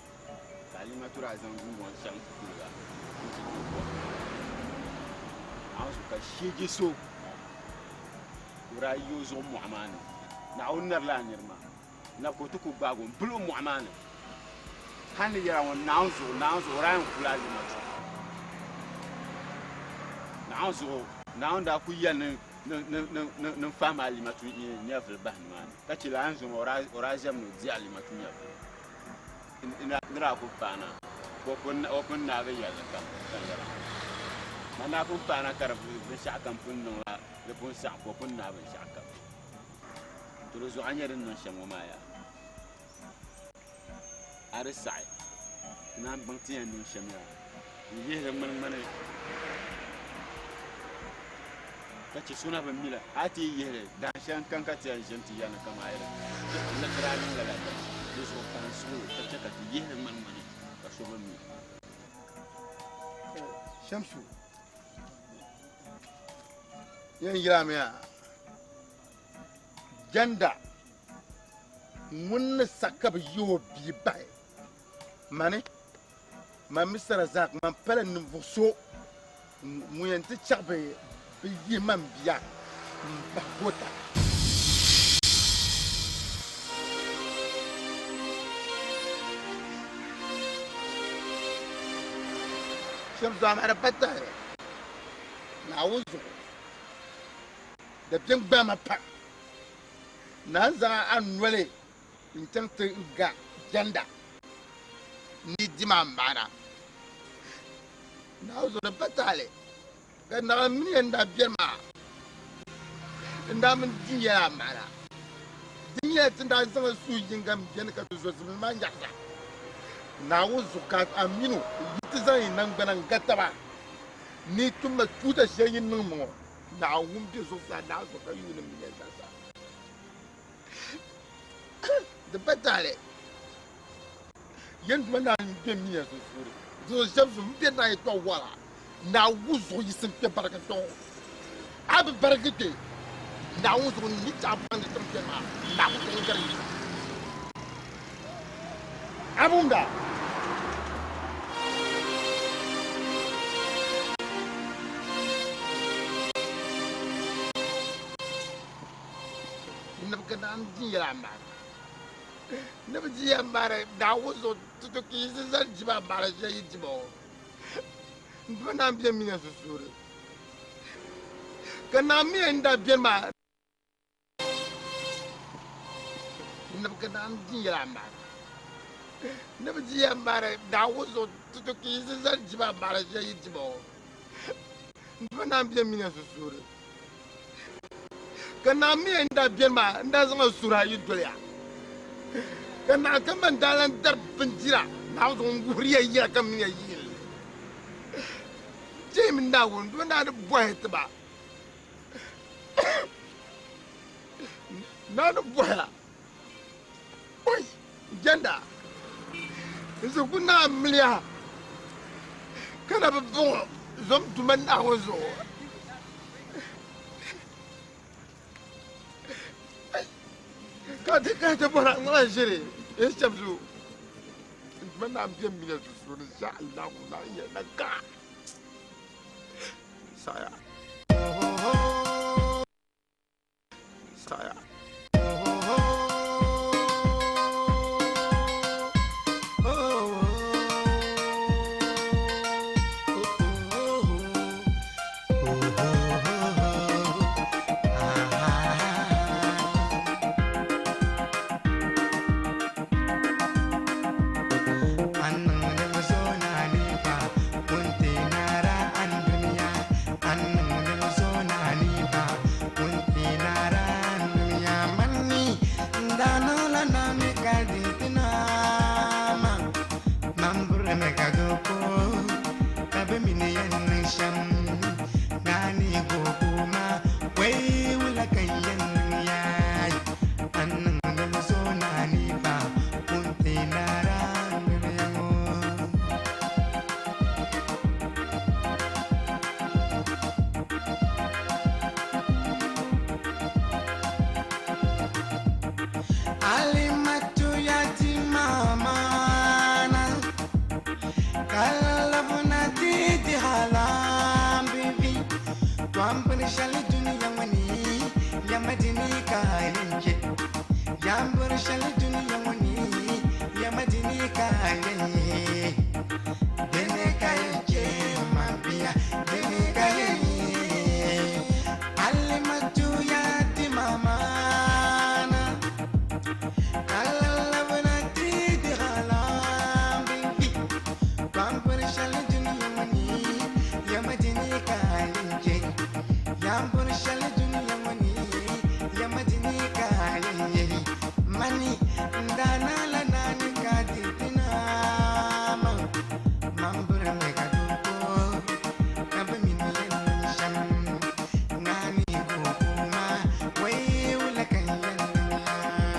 Ka Alimatu daa zaŋ guŋgɔŋ chaŋ ti kuliga nti tooi kom. Naawuni zuɣu ka sheeje so ka o daa yi o zuɣu mɔɣu maa ni. Naawuni narila a niri maa. Na ka o ti ku gbaag o m-bili o mɔɣu maa ni. Hal ni yɛra ŋɔ, Naawuni zuɣu, Naawuni zuɣu, o daa yɛn kula Alimatu. Naawuni zuɣu, Naawuni daa ku yɛli ni ni n fahim Alimatu nyɛvili bahi nimaani, ka chɛ lala zuɣu maa o daa ʒɛmi ni o di Alimatu nyɛvili. N daa ku paana ka o pun naagi yɛlli kam ka yɛra, Man daa pun paana ka di binshɛɣukam pun niŋla di pun saɣim ka o pun naai binshɛɣukam. To di zuɣu a nya din niŋ shɛm ŋɔ maa yaa? A di saɣi ti naan baŋ ti yɛn niŋ shɛm yaa n-yihili ŋmani ŋmani ka chɛ so na bi mi la. A ti yi yihili dahin shɛli n-kani ka ti yɛn ʒini ti ya ni kaman a yɛli ti daa niŋ lala dali. Di zuɣu ka n suhi ka chɛ ka ti yihili ŋmani ŋmani ka so bi mi. Shamsu, yɛn yɛlimi yaa, Jɛnda ŋun ni sa ka bɛ yi o bia bahi mani, man Mista Razak, man pala ninvuɣ so ŋun yɛn ti chaɣ bɛ yihi man bia m-bahi goota. Shɛm zuɣu amaa di pa tahili Naawuni zuɣu. Dabiɛm gbaai ma pam. Naa n-zaŋ a noli n-chaŋ ti ga jɛnda ni di ma maana. Naawuni zuɣu di pa taali ka naɣila mini ya n-daa beni maa n-daa mini di ya maana. Di nyɛla ti daa zaŋla suhu yiŋga m-beni ka ti zo zibili maa nyaɣisa. Naawuni zuɣu ka a min o yi ti zaŋ yi naŋgbana n-ga taba ni yi tum ma tuuta shɛli yi niŋ ma ŋɔ. Naawuni be zuɣusaa daa zuɣu ka yuuni miliya zaasa. Di pa taali yɛn duma naa n-be miya sunsuuni. Di zuɣu shɛba zuɣu m-be naa yɛtɔɣ wɔɣila. Naawuni zuɣu yiɣisi n-kpe barigi kpe ŋɔ. A bi barigi kpe Naawuni zuɣu n ni chaɣ baŋdi tiŋ kpɛri maa. Naawuni zuɣu n-gari yi. A bi wumda? Ni bi ka naan di yɛla amaana. Ni bi di yɛn maani Naawuni zuɣu tutu ka yi zani jima amaana shɛli yi jima o. N dima naan bɛ mini ya sunsuuni. Ka naa mi n daa beni maa. Ni bi ka naan di yɛla amaana. Ni bi di yɛn maani Naawuni zuɣu tutu ka yi zani jima amaana shɛli yi jima o. N dima naan bɛ mini ya sunsuuni. Ka naa mi n daa beni maa n daa zaŋla suhuri ayi doli ya. Ka naa ka man daa lan dari bindira Naawuni zuɣu n-wuhiri ya yɛla ka mini ya yiini li. Teemi Naawuni doo naa ni bɔhi ti ba. Naa ni bɔhi a, Oi, jɛnda, n zuɣu ku naa miliya ka na bi bɔŋɔ zom Duuma Naawuni zuɣu. Ka ti kana ti bɔri a ŋmana ʒiri n shɛb zuɣu. N Duuma naa m-be m mini sunsuuni insha Allahu naa yɛli na ka saɣiya. Saɣiya. Yambiri shɛli dunia ŋɔ ni, yɛma dini ka a yɛn chɛ. Yambiri shɛli dunia ŋɔ ni, yɛma dini ka a yɛn yihi. Dini ka yɛn chɛ ma bia, dini ka yɛn yihi. Alimatu ya ti mamana, kalalabina ti di halambinki. Yambiri shɛli dunia ŋɔ ni, yɛma dini ka a yɛn chɛ. Yambiri shɛli dunia ŋɔ ni, yɛma dini ka a yɛn yihi. Mani n-daa la naani ka di ti naama. Man birimi ka doko, ka bi mi ni yɛn niŋ shɛm. Ŋaani gokuma, wai wula ka n yɛn niŋ yaa.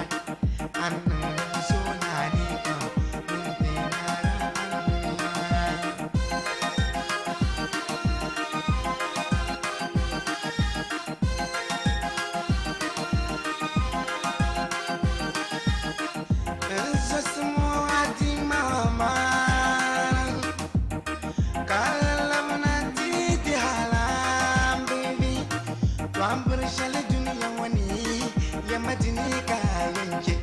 An niŋ so naani pa, ŋun ti naara an dunia. Nzosimo adi mama, kalamna titi halam baby. Twambir shali dunia wani, yamadini ka yanke.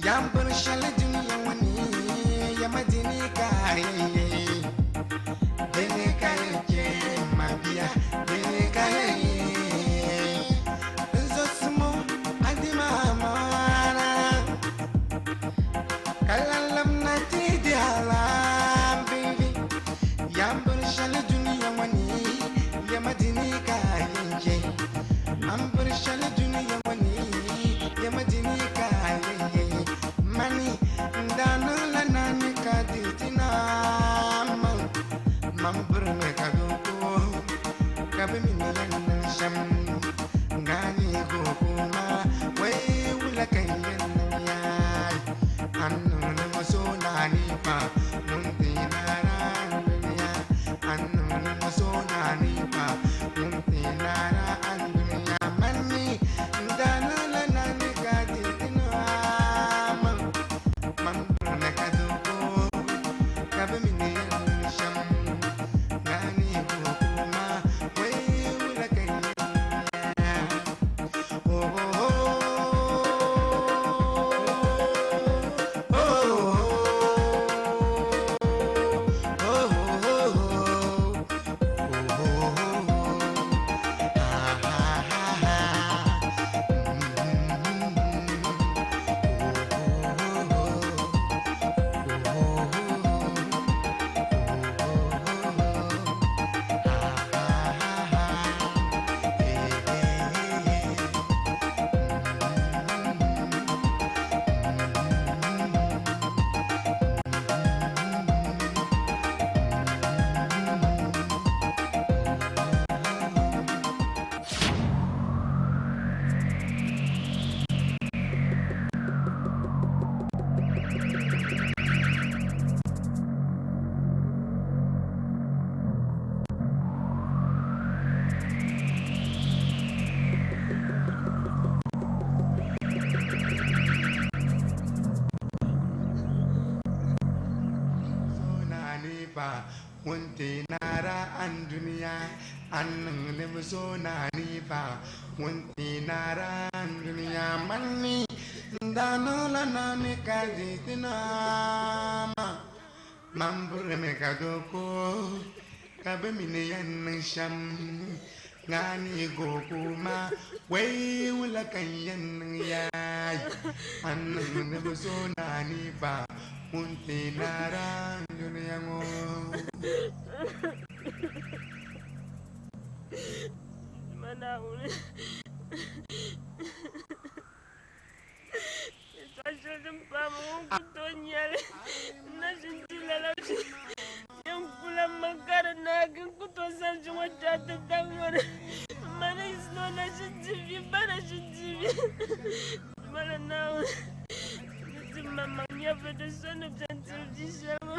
Yambir shali dunia wani, yamadini ka yanke. Dini ka yanke, mabia, dini ka yanke. Nzosimo adi mama. Kalalam na tidi halam baby. Yambir shali dunia wani, yamadini ka yanke. Ambir shali dunia wani, yamadini ka yanke. Mani ndana la nani ka ditina man. Mambir me ka doko, ka bi mi ni yan niŋ shɛm. Ngani gokuma, wai wula ka yan niŋ yaai. An niŋ niŋ so naani pa, ŋun ti naara an dunia. An niŋ niŋ so naani pa, ŋun ti naara an dunia. Mani ndana la naani ka di ti naama. Man birimi ka doko, ka bi mi ni yan niŋ shɛm. Ngani gokuma, wai wula ka yan niŋ yaa. Oh, oh, oh, oh, oh, pa ŋun ti naara an dunia. An niŋ ni so naani pa, ŋun ti naara an dunia. Mani ndana la naani ka di ti naama. Man birimi ka doko, ka bi mi ni yan niŋ shɛm. Ngani gokuma, wai wula ka yan niŋ yaai. An niŋ ni so naani pa, ŋun ti naara an dunia ŋɔ. Naawuni. Yɛltɔɣa shɛli din paai ma ŋɔ n ku tooi nyɛli. N na ʒini di lala yɛn kula m ma ka di naagi n ku tooi sanchi ŋɔ kpɛhi ti daŋ ŋɔ ni. M ma ni yiɣisi o na ʒini di vi, m ba na ʒini di vi. Mala Naawuni ni ti ma maŋ nyɛvili di so ni beni tiri bia shɛli ŋɔ.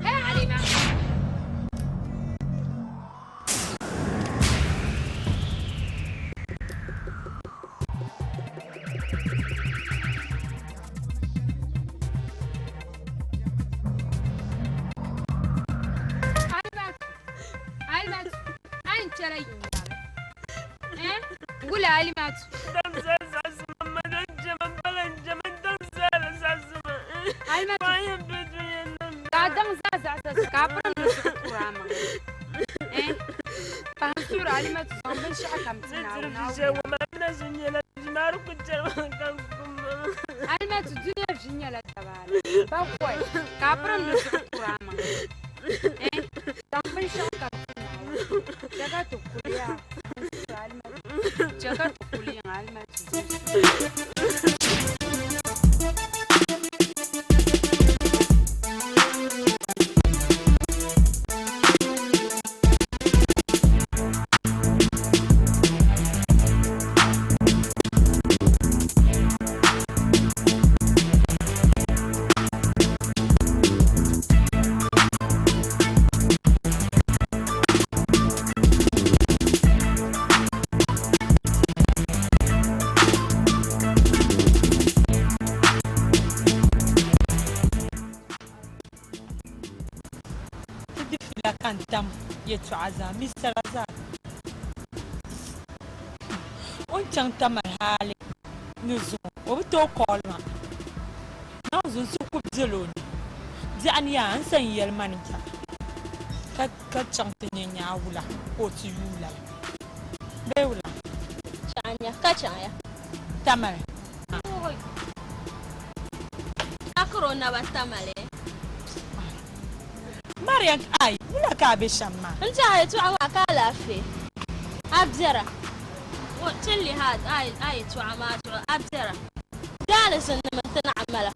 Hey Halima! zala yiŋ Eh? Wula Alimatu. Daŋ zaa zaɣisima ma din jɛma bala n jɛma daŋ zaa la zaɣisima. Alimatu. Paɣa yɛn be dunia ni. Ka a daŋ zaa zaɣisa so ka a pirim ni zuɣu kuri a maŋa. Eh? Paɣa n suhuri Alimatu zaŋ binshɛɣu kam ti Ni Naawuni. diri vi shɛli ŋɔ maa mina ʒi nyɛla vi maa di ku chɛrimi ka n kum Alimatu dunia vi nyɛla dabaala. Bakɔi ka a pirim ni zuɣu kuri a maŋa. Eh? Zaŋ binshɛɣu kam ti Naawuni. Chɛ ka ti kuli yaa. N suhuri Alimatu. Chɛ ka ti kuli yiŋa Alimatu. Ti di fiila ka n tam yɛtɔɣa zaa Mr. Razak. O ni chaŋ Tamale hali ni zuŋɔ o bi tooi call ma. Naawuni zuŋ so ku bela o ni. Biɛɣuni yaa n sa n yɛli ma ni biɛɣu ka ka chaŋ ti nya nyaawula ka o ti yuui lala bee wula? Chaŋ ya ka chaŋ ya. Tamale. Ka kuri o naba Tamale. Mariam ai wula ka a be shɛm maa? N tɛha yɛtɔɣa maa ka alaafee. A biɛra. O ti lihi a yɛtɔɣa maa zuɣu a biɛra. Daali zinnim n-ti naɣ mala.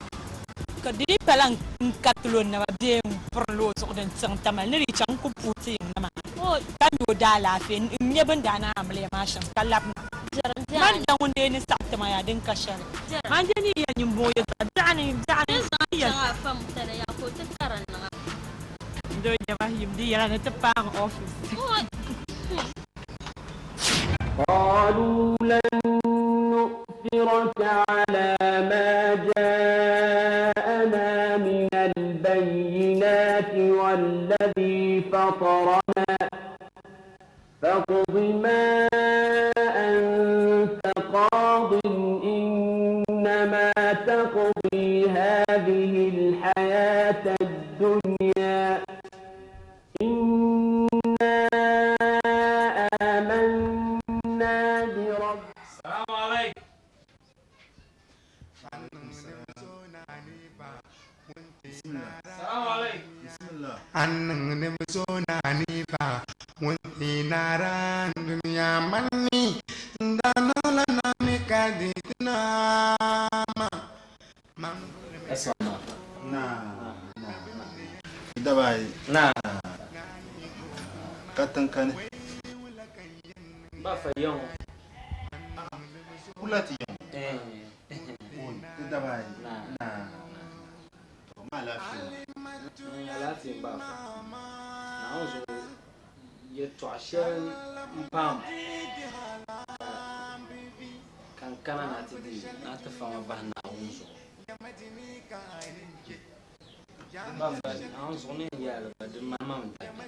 Ka di dii pala n kariti o naba bee m pirili o zuɣu din tiŋ Tamale ni di chaŋ n-ku puhi ti yiŋ na maa ka mi o daalaafee n nya bɛ ni daa naan amiliya maa shɛm ka labina. Man da ŋun dee ni saɣi ti ma yaa din ka shɛli. Man dee ni yɛli nyin bɔŋɔ yɛltɔɣa biɛɣuni biɛɣuni N zaŋ chaŋ a fam tali yaa ka o ti kari n niŋ a. Doo jɛma yim di yɛla ni ti paagi office. قالوا لن نؤثرك على ما جاءنا من البينات والذي فطرنا فاقض ما أنت قاض إنما تقضي هذه الحياة الدنيا إنا آمنا برب السلام عليكم السلام عليكم بسم الله An niŋdim so naani pa ŋun ti naara dunia manni n daa niŋla naami ka di ti naama. Na na dabayi na ka tiŋ kani Ba fa yaŋ. Kula ti yaŋ. Ti dabayi Na. na to ma lafiya. Alaafee n ba fa. Naawuni zuɣu yɛltɔɣa shɛli n paam ka n kana na ti di na ti fama bahi Naawuni zuɣu. Ba fa Naawuni zuɣu ni n yaali ba di mali ma mi dabiɛm.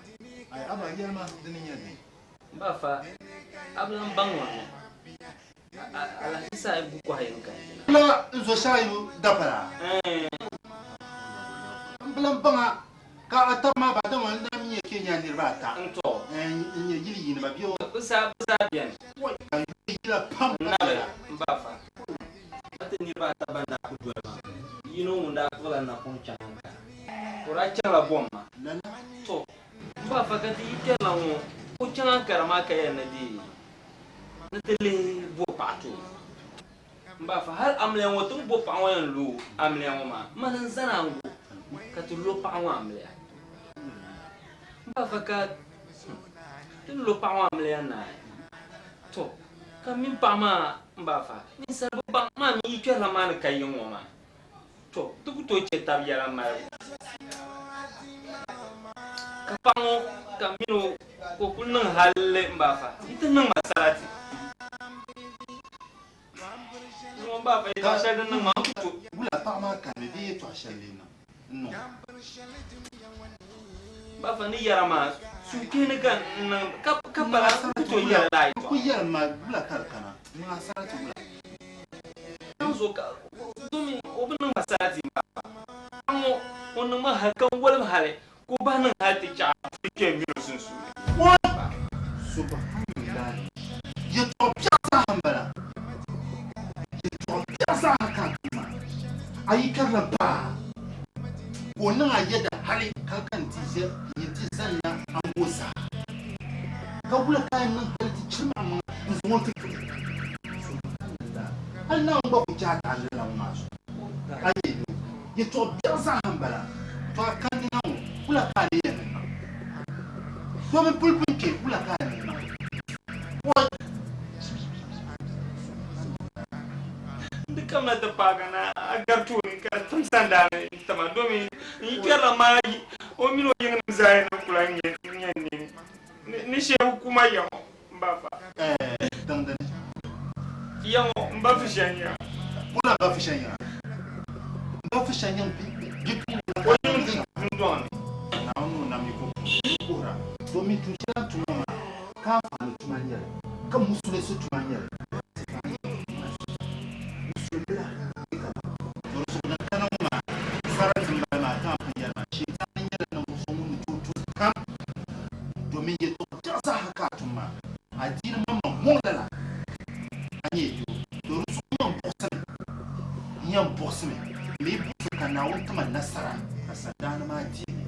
Ai aba yɛlima dini nyɛ di. N ba fa a bi lan baŋ ma mi. Alhaji Sahibu kɔhi yini ka n yina. Kula n zo Sahibu dapala. N bi lan baŋa ka a taba maa ba dama n daa mi nyɛ Kenya niriba ata. N tɔ. N nyɛ yili yiinima bɛ o. Bɛ zaa bɛ zaa beni. Ka n yuli yila pam. N nabi n ba fa. Ka ti niriba ata ban daa ku doli maa yino ŋun daa kpuɣila napɔŋ chaŋ n kana. Ka o daa chaŋla bom ma. To n ba fa ka ti yi kpɛrila ŋɔ o chaŋ Ankara maa ka yɛli ni di ni ti lihi bo paɣa ti o. N ba fa hali amiliya ŋɔ ti ni bo paɣa ŋɔ yɛn lo amiliya ŋɔ maa mani n zani a ŋɔ ka ti lo paɣa ŋɔ amiliya. N ba fa ka ti ni lo paɣa ŋɔ amiliya naai to ka m mini paɣa maa n ba fa ninsal bi baŋ maa mi yi kpɛrila maa ni ka yiŋ ŋɔ maa to ti ku tooi chɛ tab yɛla malibu ka paɣa ŋɔ ka m mini o ka o kuli niŋ halli n ba fa n ti niŋ ma sarati ŋɔ n ba fa yɛltɔɣa shɛli din niŋ ma n ku tooi Wula paɣa maa kani bee yɛltɔɣa shɛli lee niŋ n niŋ o? Bafa ni yɛra maa suhukpeeni ka n niŋ ka ka pala n ku tooi yɛli lala N ku yɛli ma wula ka di kana? Niŋ a sarati wula? Niŋ zuɣu ka domi o bi niŋ ma sarati bafa. Paɣa ŋɔ o niŋ ma hali ka n wolim hali ka o bahi niŋ hali ti chaɣ puli kpe m mini o sunsuuni. What? Subhanallah. Yɛtɔɣ biɛɣu zaaha m-bala. Yɛtɔɣ biɛɣu zaaha ka a tum maa. A yi karila paa ka o niŋ a yɛda hali ka ka nti ʒe nti zanna aŋgo zaa. Ka wula ka a yɛn niŋ hali ti chiri maŋmaŋa n-zaŋ o ti ti o? Subhanallah. Hali Naawuni gba ku chɛ a ka a lala ŋɔ maa zuɣu. A nyɛ yo, yɛtɔɣ biɛɣu zaaha m-bala. To a kandi na ŋɔ, wula ka a lee yɛn niŋ? Domi puli pun kpe, wula ka a yɛn niŋ? Oi! Di kamina ti paagi na a gari tooni ka di tim sandaani n-tima domi n yi kpɛrila maa o mini o yiŋnim zaa yɛn ni kula n-nyɛ n nini ni shee ku ma ya ŋɔ m ba fa. Ɛɛ, tiŋdini. Ya ŋɔ m ba Fishɛn yiŋa. Wula m ba Fishɛn yiŋa? M ba Fishɛn yiŋ bi puuni O yiŋ dundɔŋ ni. Naawuni o nam yiko puuni n kuhira domin tuun shɛli a ni tum ŋɔ maa ka anfaani tuma n-nyɛ li ka musulinsi tuma n-nyɛ li. Musulimbila bɛ ka ba. Di zuɣu din kana ŋɔ maa sarati m-bala maa ka a pun yɛli maa Shintaani nyɛla ninvuɣ so ŋun ni tooi tum pam domin yɛtɔɣ biɛɣu zaaha ka a tum maa adiini maŋmaŋ mɔŋ lala a nyɛ yo. To di zuɣu n yɛn buɣisimi, n yɛn buɣisimi, m mi buɣisi ka Naawuni ti ma nasara ka sandaani maa deei li.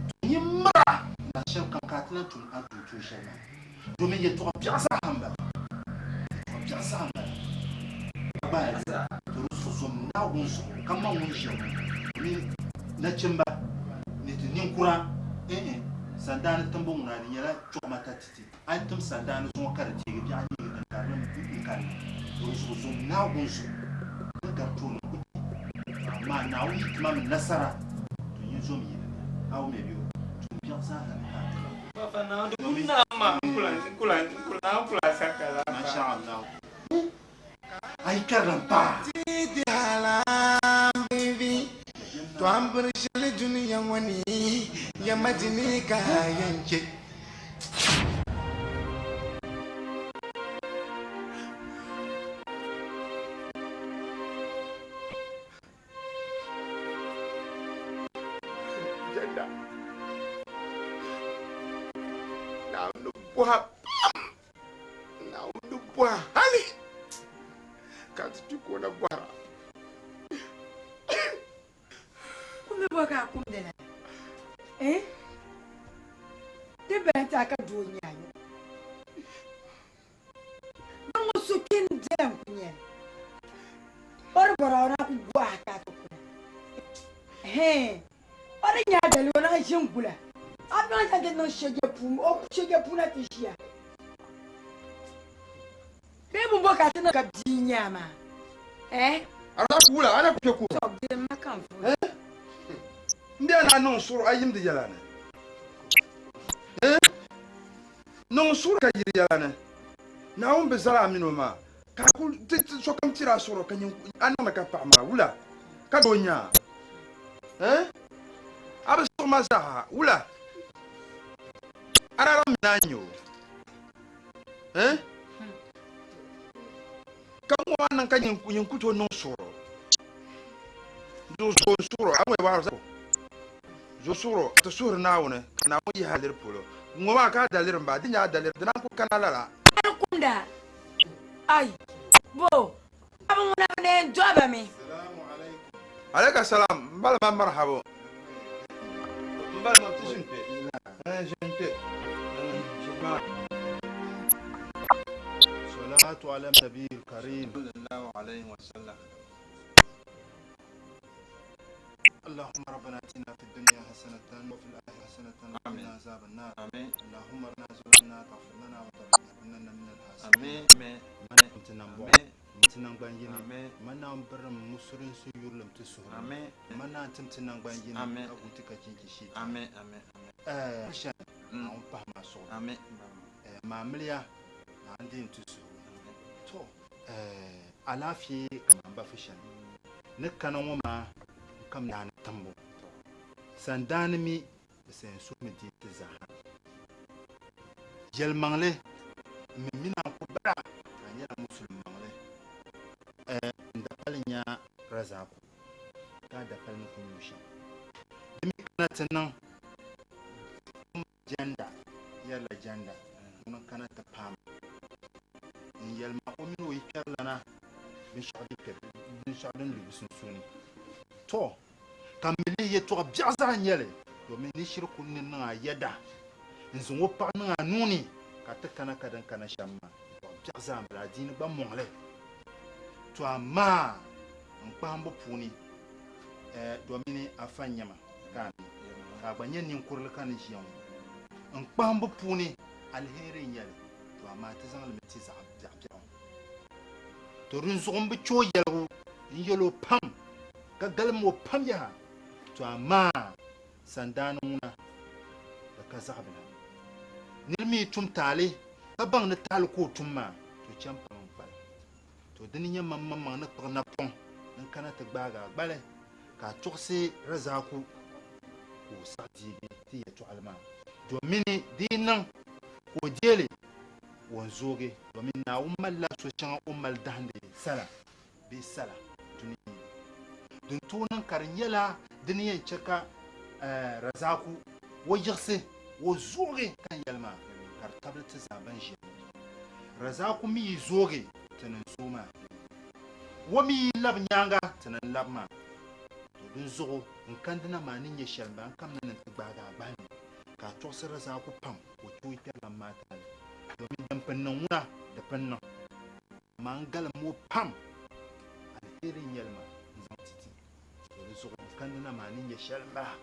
To n yi mir a na shɛli kam ka a ti lan tum a ni tum tuun shɛli maa, domin yɛtɔɣ biɛɣu zaaha m-bala, yɛtɔɣ biɛɣu zaa m-bala. Ka gbaai a dira, to di zuɣu zom Naawuni zuɣu ka man ŋun ʒiya ŋɔ, domin nachimba ni ti ninkura, n-n, sandaani timbu ŋuna di nyɛla chuɣumata titi. A yi tim sandaani zuŋɔ ka di teegi biɛɣu neegi din karili n-kani, di zuɣu zom Naawuni zuɣu ka gari tooni ku di. Amaa Naawuni yi ti ma mi nasara, to nyin zom yi ni ni a wumya bɛ o tuumbiɛɣu zaa ha ni ka a tuma. Baba Naawuni di kum naa maa n kula saka la. Masha Allah. A yi kpɛrila m-paai. Ti di halambivi, to a ni biri shɛli dunia ŋɔ ni, yɛma di ni ka a yɛn chɛ. Jɛnda, Naawuni bɔha pam. Naawuni ni bɔha hali ka ti kpi ka o na bɔhira. Kumdi bɔ ka a kumdi la? Eh? Ti bala ti a ka doo nya yo. Ban ŋɔ so kpe n-bela n-ku nya li. O di bɔra o daa ku gɔhi a ka a ti kuna. Hɛn! O di nya a dali o daa ʒi n-gula. A bi niŋ chaŋ ti niŋ shɛja puu, o ku shɛja puu na ti ʒiya. Bee bumbo ka a ti niŋ ka bia nya a maa? Eh? A daa ku wula, a na ku kpe kuhira. Tɔ, di ma ka n vuhi. Eh? M bia naa niŋ suɣuro a yimdi yɛla ni. Eh? Niŋ suɣuro ka yiri yɛla ni. Naawuni bi zali a min o maa, ka a ku ti sokam tiri a suɣuro ka nyin a niŋdi ka paɣa maa wula ka doo nya a? Eh? A bi siɣi ma zaaha wula? A daa lahi mi ni a nya o. Eh? Ka ŋɔ a niŋ ka nyin ku tooi niŋ suɣuro. Zuɣu zooi suɣuro, a ŋɔ waɣiri zooi suɣuro ti suhiri Naawuni ka Naawuni yihi a liri polo. Ŋɔ maa ka a daliri m-bala, di nyɛ a daliri, di naan ku kana lala. A ni kumda, ai, bo, a bi ŋuna bi na yɛn dɔɣi ba mi. Alaika salam, m bala ma marhabo. M bala ma ti ʒini kpe. Ʒini kpe. Ʒini maa. Salatu ala nabiyil karim. Sallallahu alayhi wa sallam. اللهم ربنا اتنا في الدنيا حسنة وفي الآخرة حسنة وقنا عذاب النار آمين اللهم ربنا ظلمنا فاغفر لنا وترحمنا من الخاسرين آمين آمين Ti naŋgban yini, ma naan birim musulinsi yurilim ti suhuri, ma naan tim ti naŋgban yini ka gu ti ka chinchi shee ti. Ɛɛ, Naawuni pahi ma suɣulo. Ɛɛ, maamiliya Naawuni deem ti suhigu. To, ɛɛ, alaafee kaman ba Fishani ni kana ŋɔ maa n-kam naani timbu. Sandaani mi. Bɛ sa yɛn suhimi deei ti zaaha. Yɛlimaŋli, m mi mini a n-ku bara ka a nyɛla Musulim maŋli. Ɛɛ, n dapali n-nya Razaaku, ka a dapali mi ku nyuui shɛm. Di mi kana ti niŋ o ma jɛnda, yɛrila jɛnda, ŋuni n-kana ti paai ma n-yɛli ma o mini o yikpɛrilana binshɛɣu di kpɛ binshɛɣu din lu bɛ sunsuuni. Tɔ! Ka m mi lihi yɛtɔɣ biɛɣu zaa n-nyɛ li, domin ni shiri kul ni niŋ a yɛda n-zaŋ o paɣ niŋ a nuu ni, ka ti kana ka din kana shɛm maa, yɛtɔɣ biɛɣu zaa m-bala, adiini gba mɔŋ li. To amaa n kpahimbu puuni, eh, domini a fa n-nyɛ ma ka a mi, ka a gba nyɛ ninkurili ka ni ʒiya ŋɔ. N kpahimbu puuni, aliheri n-nyɛ li, to amaa ti zaŋ li mi ti zaɣ biɛɣubiɛɣu. To dinzuɣu m bi chɛ o yɛligu n-yɛl o pam, ka galim o pam yaha. To amaa sandaani ŋuna di ka zaɣibila. Nir mi yi tum taali ka baŋ ni taali ka o tum maa, to chɛ m-pam n-kpalim. To dini nyɛ man maŋmaŋ ni kpuɣi napɔŋ n-kana ti gbaag a gbali ka a tɔɣisi Razaaku ka o saɣi deegi ti yɛtɔɣili maa, domini di yi niŋ ka o deei li, o ni zoogi, domin Naawuni malila so shɛŋa o ni mali dahindi sala bee sala dunia ni. Din tooi niŋ ka di nyɛla di ni yɛn chɛ ka Razaaku o yiɣisi o zoogi ka n yɛli maa ka di tabili ti zaa ban ʒiya ŋɔ. Razaaku mi yi zoogi ti ni zooi maa, o mi yi labi nyaaŋa ti ni labi maa. To dinzuɣu n kandina maa ni nyɛ shɛli m-bala, n kamina ni n ti gbaagi a gbahi ni ka a tɔɣisi Razaaku pam ka o ti o kpɛrilan maa taali, domin din pun niŋ ŋuna di pun niŋ. Amaa n galim o pam, aliheri n-nyɛ li maa n-zaŋ ti ti. To di zuɣu n kandina maa ni nyɛ shɛli m-bala.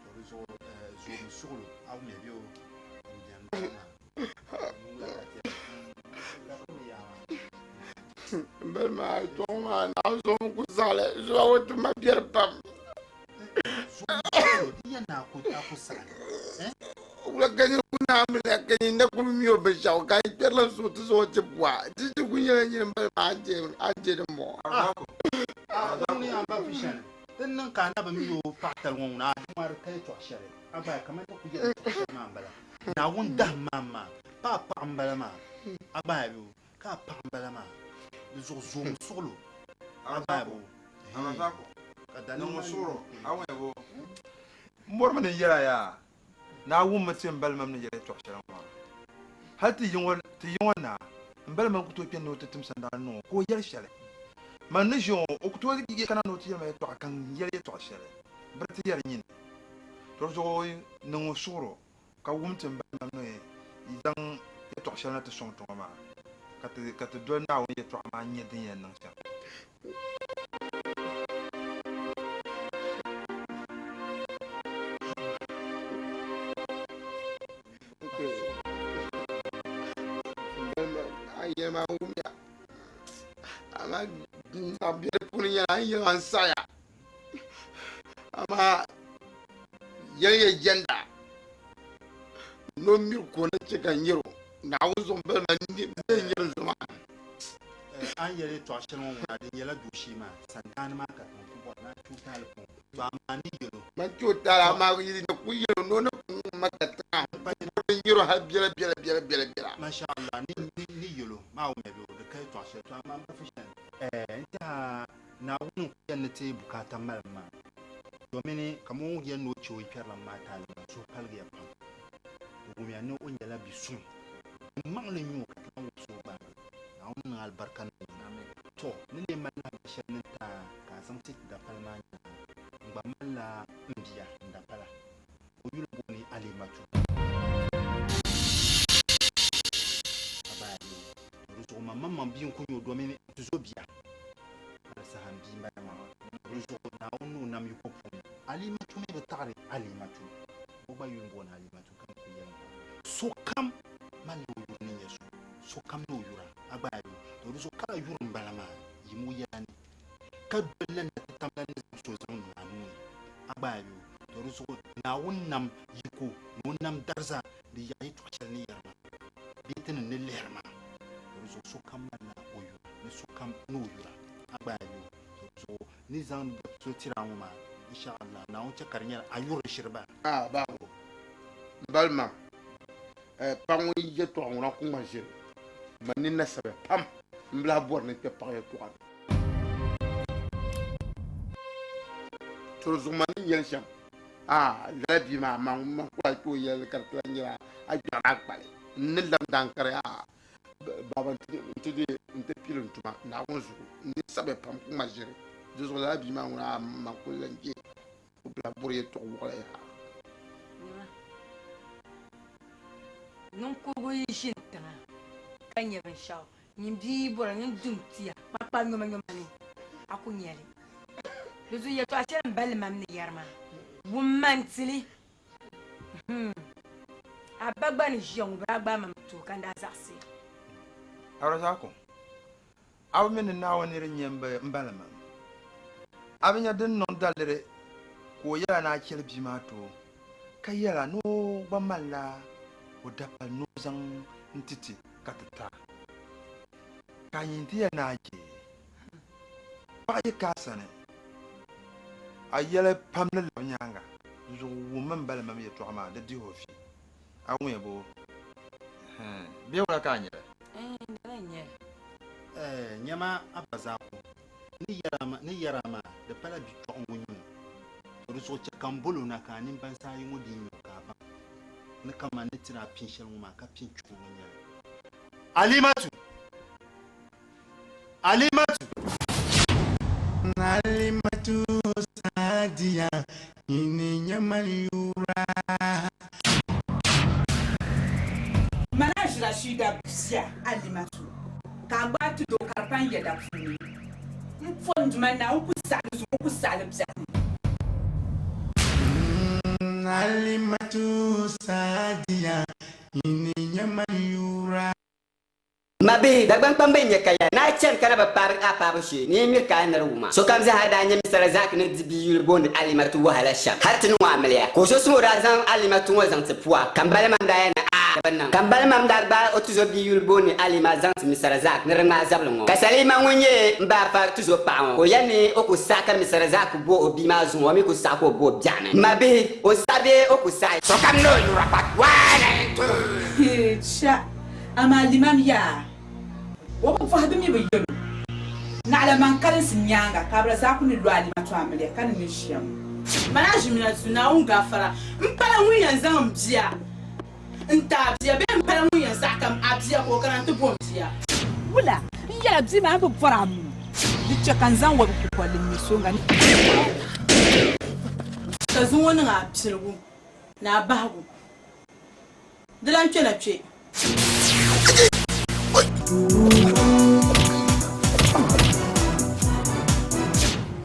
To di zuɣu zoomi suɣilo a wumya bɛ o n beni m-bala maa. M bali maa tɔŋ maa naa zuɣu ku saɣili zuɣu o ti ma biɛri pam. Wula ka nyin ku naai mi la ka nyin na kuli mi o binshɛɣu ka yi kpɛrila suhu ti zuɣu ti bɔha di ti ku nyɛla nyini m-bali maa a je di mɔɣu. Din niŋ ka a na bi mi o paɣatali ŋɔ ŋuna a di ŋmari ka yɛtɔɣ shɛli a gba kamani ni ku yɛli yɛtɔɣ shɛli maa m-bala. Naawuni dahim maa m-maa pa a paɣa m-bala maa a gba ya bɛ o ka a paɣa m-bala maa di zuɣu zoomi suɣilo a gba ya bɛ o ka daliri maa nyɛ M bɔrimi ni n yɛl a yaa, Naawuni mi ti m balimam ni yɛli yɛtɔɣ shɛli ŋɔ maa. Hal ti yiŋɔ naa m balimam ku tooi kpe ni o ti tim sandaani niŋ o ka o yɛli shɛli. Man ni ʒiya ŋɔ, o ku tooi kana ni o ti yɛli ma yɛtɔɣa ka n yɛli yɛtɔɣ shɛli biri ti yɛri nyini. To di zuɣu niŋ o suɣiro ka wum ti m balimam ni zaŋ yɛtɔɣ shɛli na ti sɔŋ ti ŋɔ maa, ka ti doli Naawuni yɛtɔɣa maa n-nya din yɛn niŋ shɛm. Amaa yɛliya jɛnda ni o miri ka o ni chɛ ka n nyɛr o Naawuni zuɣu m-bala maa n ni nyɛri n zuɣu maa. A ni yɛli yɛtɔɣ shɛli ŋɔ ŋuna, di nyɛla dooshee maa sandaani maa ka ti ku bɔri ni a kpe o taali puuni. To amaa ni yɛl o. Man kpe o taali, amaa yi ni ku yɛl o ni o ni ku ŋum ma ka tiŋa, n bɔri n nyɛr o hal biɛla biɛla biɛla biɛla biɛla. Masha Allah, ni yɛl o maa wumya bɛ o di ka yɛtɔɣ shɛli. To amaa m ba Fishani, n tɛha Naawuni n-ku yɛli ni ti bukaata malim maa, domini kaman o yɛli ni o chɛ o kpɛrilim maa taali maa, suhu paligiya pam. Di wumiya ni o nyɛla bi suŋ. Di maŋli n-nyɛ o ka ti lan wubisi o gbaagi. Naawuni niŋ alibarika niŋ o ni. Tɔ! Ni lee mali lahabali shɛli ni n-ti a ka a zaŋ ti dapala maa nyaaŋa, n gba malila m bia n dapala. O yuli booni Alimatu. Abaayali o. Di zuɣu man maŋmaŋ bia n-ku nyɛ o domin n tizo bia. Ka di saha m bia m-bala maa. Di zuɣu Naawuni ni o nam yiko puuni, Alimatu mi bi taɣiri Alimatu. O gba yuli m-booni Alimatu ka n kuli yɛli ŋɔ. Sokam malila o yuri ni nyɛ so. Sokam ni o yura. Abaayali o. To di zuɣu ka a yuri m-bala maa, yim o yɛla ni. Ka doli la na ti tam la ni zaŋ so zaŋ niŋ a nuu ni. Abaayali o. To di zuɣu Naawuni nam yiko ni o nam dariza di yaɣi yɛtɔɣ shɛli ni yɛri maa bee ti ni ni lihiri maa. To di zuɣu sokam malila o yura ni sokam ni o yura. Abaayali o. To di zuɣu ni zaŋ so tiri a ŋɔ maa, insha Allah. Naawuni chɛ ka di nyɛla a yuri di shiri ba. A babu, m balima, paɣ ŋun yi yɛtɔɣa ŋuna ku ŋma ʒiri. Man ni na sabiya pam m bi lahi bɔri ni n kpe paɣ yɛtɔɣa ni. To di zuɣu man ni yɛli shɛm, a lala bia maa, man ku lahi kpe o yɛlli ka di ti lahi nyɛla a gbɛɣiri a kpali. N ni lam daankari a baba nti di nti pili n tuma Naawuni zuɣu. N ni sabiya pam ku ŋma ʒiri. Di zuɣu lala bia maa ŋuna a man ku lan je o bi lahi bɔri yɛtɔɣ wɔɣila yaha. Ninkurigu yi ʒini tiŋa ka nya binshɛɣu, nyin bia yi bɔra nyin dum tia kpakpa nyomanyoma ni a ku nya li. Di zuɣu yɛtɔɣa shɛli m balli mam ni yɛri maa, wumma n-ti li. Hmm. A ba gba ni ʒiya ŋɔ, bɛ daa gbaai ma mi ti o ka n daa zaɣisi ya. Arazako, a bi mi ni Naawuni niri n-nyɛ m ba limam. A bi nya din niŋ daliri ka o yɛla ni a chɛli bia maa ti o, ka yɛla ni o gba malila o dapali ni o zaŋ n-ti ti ka ti ta. Ka a nyin ti yɛli ni a je paɣa yi ka a sani, a yɛli pam ni labi nyaaŋa. Di zuɣu wummi m ba limam yɛtɔɣa maa, di dihi o vi. A wumya boo? Ɛhɛn, bee wula ka a nyɛli? Ɛɛn, lala n-nyɛ li. Ɛɛ, nyama a ba Zaako, ni yɛr a maa, di pala bichɔɣu ŋɔ nyɛ o. To di zuɣu chɛ ka m bol o na ka a nimbansi ayi ŋɔ dii nya o ka a baŋ ni kaman ni tiri a pin shɛli ŋɔ maa ka pin chuɣu ŋɔ nyɛli. Alimatu! Alimatu! Alimatu Sadiya, nyini nyɛ man yura. Mani a ʒira Shida bia Alimatu, ka a gbaai ti doo ka di pa n yɛda puuni. M po n Duuma Naawuni ku saɣi li zuŋɔ ku saɣi li biɛɣuni. Alimatu Sadiya, nyini nyɛ man yura. Mabihi, Dagbaŋ kpamba n-nyɛ kaya. Naa chani ka na bi paari a paabu shee, ni yi miri ka a niri wuma. Sokam zaa daa nya Mr. Razak ni di bia yuli booni Alimatu wahala shɛm hali ti niŋ o amiliya. Ka o so suŋ o daa zaŋ Alimatu ŋɔ zaŋ ti pua, ka m balimam daa yɛli ni aai, di bi niŋ. Ka m balimam daa gbaai o tuzo bia yuli booni Alima zaŋ ti Mr. Razak ni di ŋmaai zabili ŋɔ. Ka Salima ŋun nyɛ m baafa tuzo paɣa ŋɔ, ka o yɛli ni o ku saɣi ka Mr. Razak bo o bia maa zuŋɔ, o mi ku saɣi ka o bo o biɛɣuni. M mabihi, o saɣi bee o ku saɣi? Sokam ni o yura kpa 1 and 2. Cha! Amaa limam yaa, o bi bɔhi bɛ mi bi yɛl o, Naɣila man kalinsi nyaaŋa ka Abrazaaku ni lo Alimatu amiliya ka ni ni ʒiya ŋɔ. Mani Aʒiminatu, Naawuni gaafara, m pala ŋun yɛn zaŋ m bia n-ti a bia bee m pala ŋun yɛn saɣi ka a bia ka o kana nti bo m bia. Wula n-yɛla bia maa bi bɔri a muni? Di chɛ ka n zaŋ wɔbi kukolli m-mi sooŋga ni ka zuŋɔ niŋ a piligu ni a bahigu. Di lan kpɛna kpe.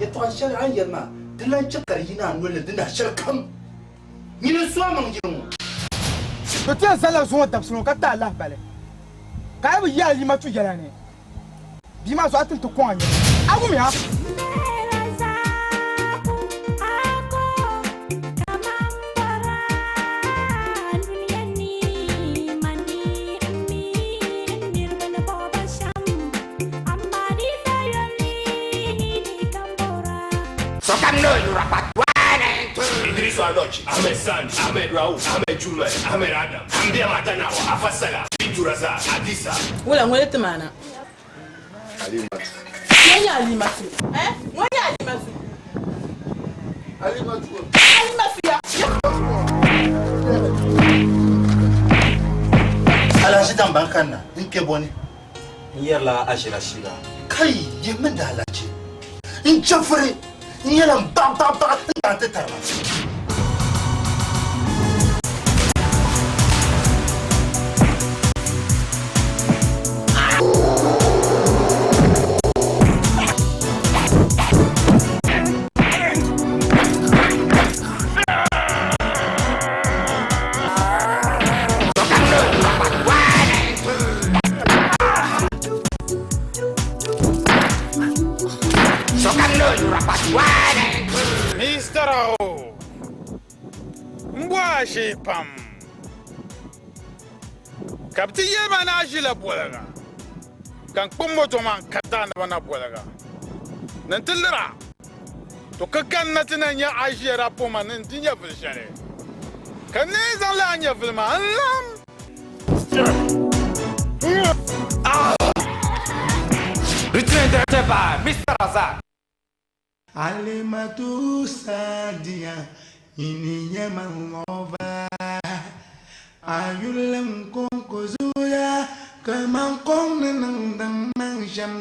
Yɛtɔɣ shɛli a ni yɛli maa, di lan chɛ ka di yina a nol ni di nahi shɛlikam. Nyini n-su amaŋ yili ŋɔ. To ti yɛn zalila zuŋɔ dabisili ŋɔ ka ti a lahibali, ka a yi bi yi Alimatu yɛla ni bia maa zuɣu a ti ni ti kɔŋ a nyɛvili. A wumya? Sokam ni o yura kpa 1 and 2. Idris Aloch, Ahmed Sani, Ahmed Rauf, Ahmed Jumai, Ahmed Adam, Ambia Matanawa, Afasala, Bintu Razak, Adisa. Wula ŋɔ ti maana? Alimatu. Ŋɔ nyɛ Alimatu. Eh? Ŋɔ nyɛ Alimatu. Alimatu. Alimatu ya. Alahachi daŋ ban kanna n kpe bɔni. N yɛrila Aʒira Shiba. Kai, yɛm mini di alahachi. N chɛfiri n nyɛla m baɣa baɣa baɣa n daŋ ti tari ma. Mister Aho, m bɔhi a shee pam, ka bɛ ti yɛli ma ni a ʒila boliga, ka n kpuɣi moto maa n-kariti a naba na boliga ni n ti lir a. To ka kanna ti na nya a ʒiɛra poma ni nti nyɛvili shɛli, ka n ni zaŋ lala nyɛvili maa n-lam. Written and directed by Mr. Razak. Alimatu Sadiya, nyini nyɛ man lover. A yurilim kɔŋko zooya ka man kɔŋ ni niŋdi maŋ shɛm.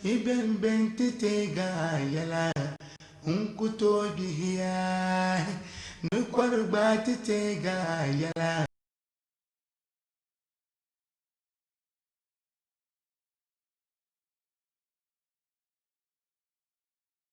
Yi beni bɛ n-ti teegi a yɛla, n ku tooi gbihi a. Ni kɔri gba ti teegi a yɛla.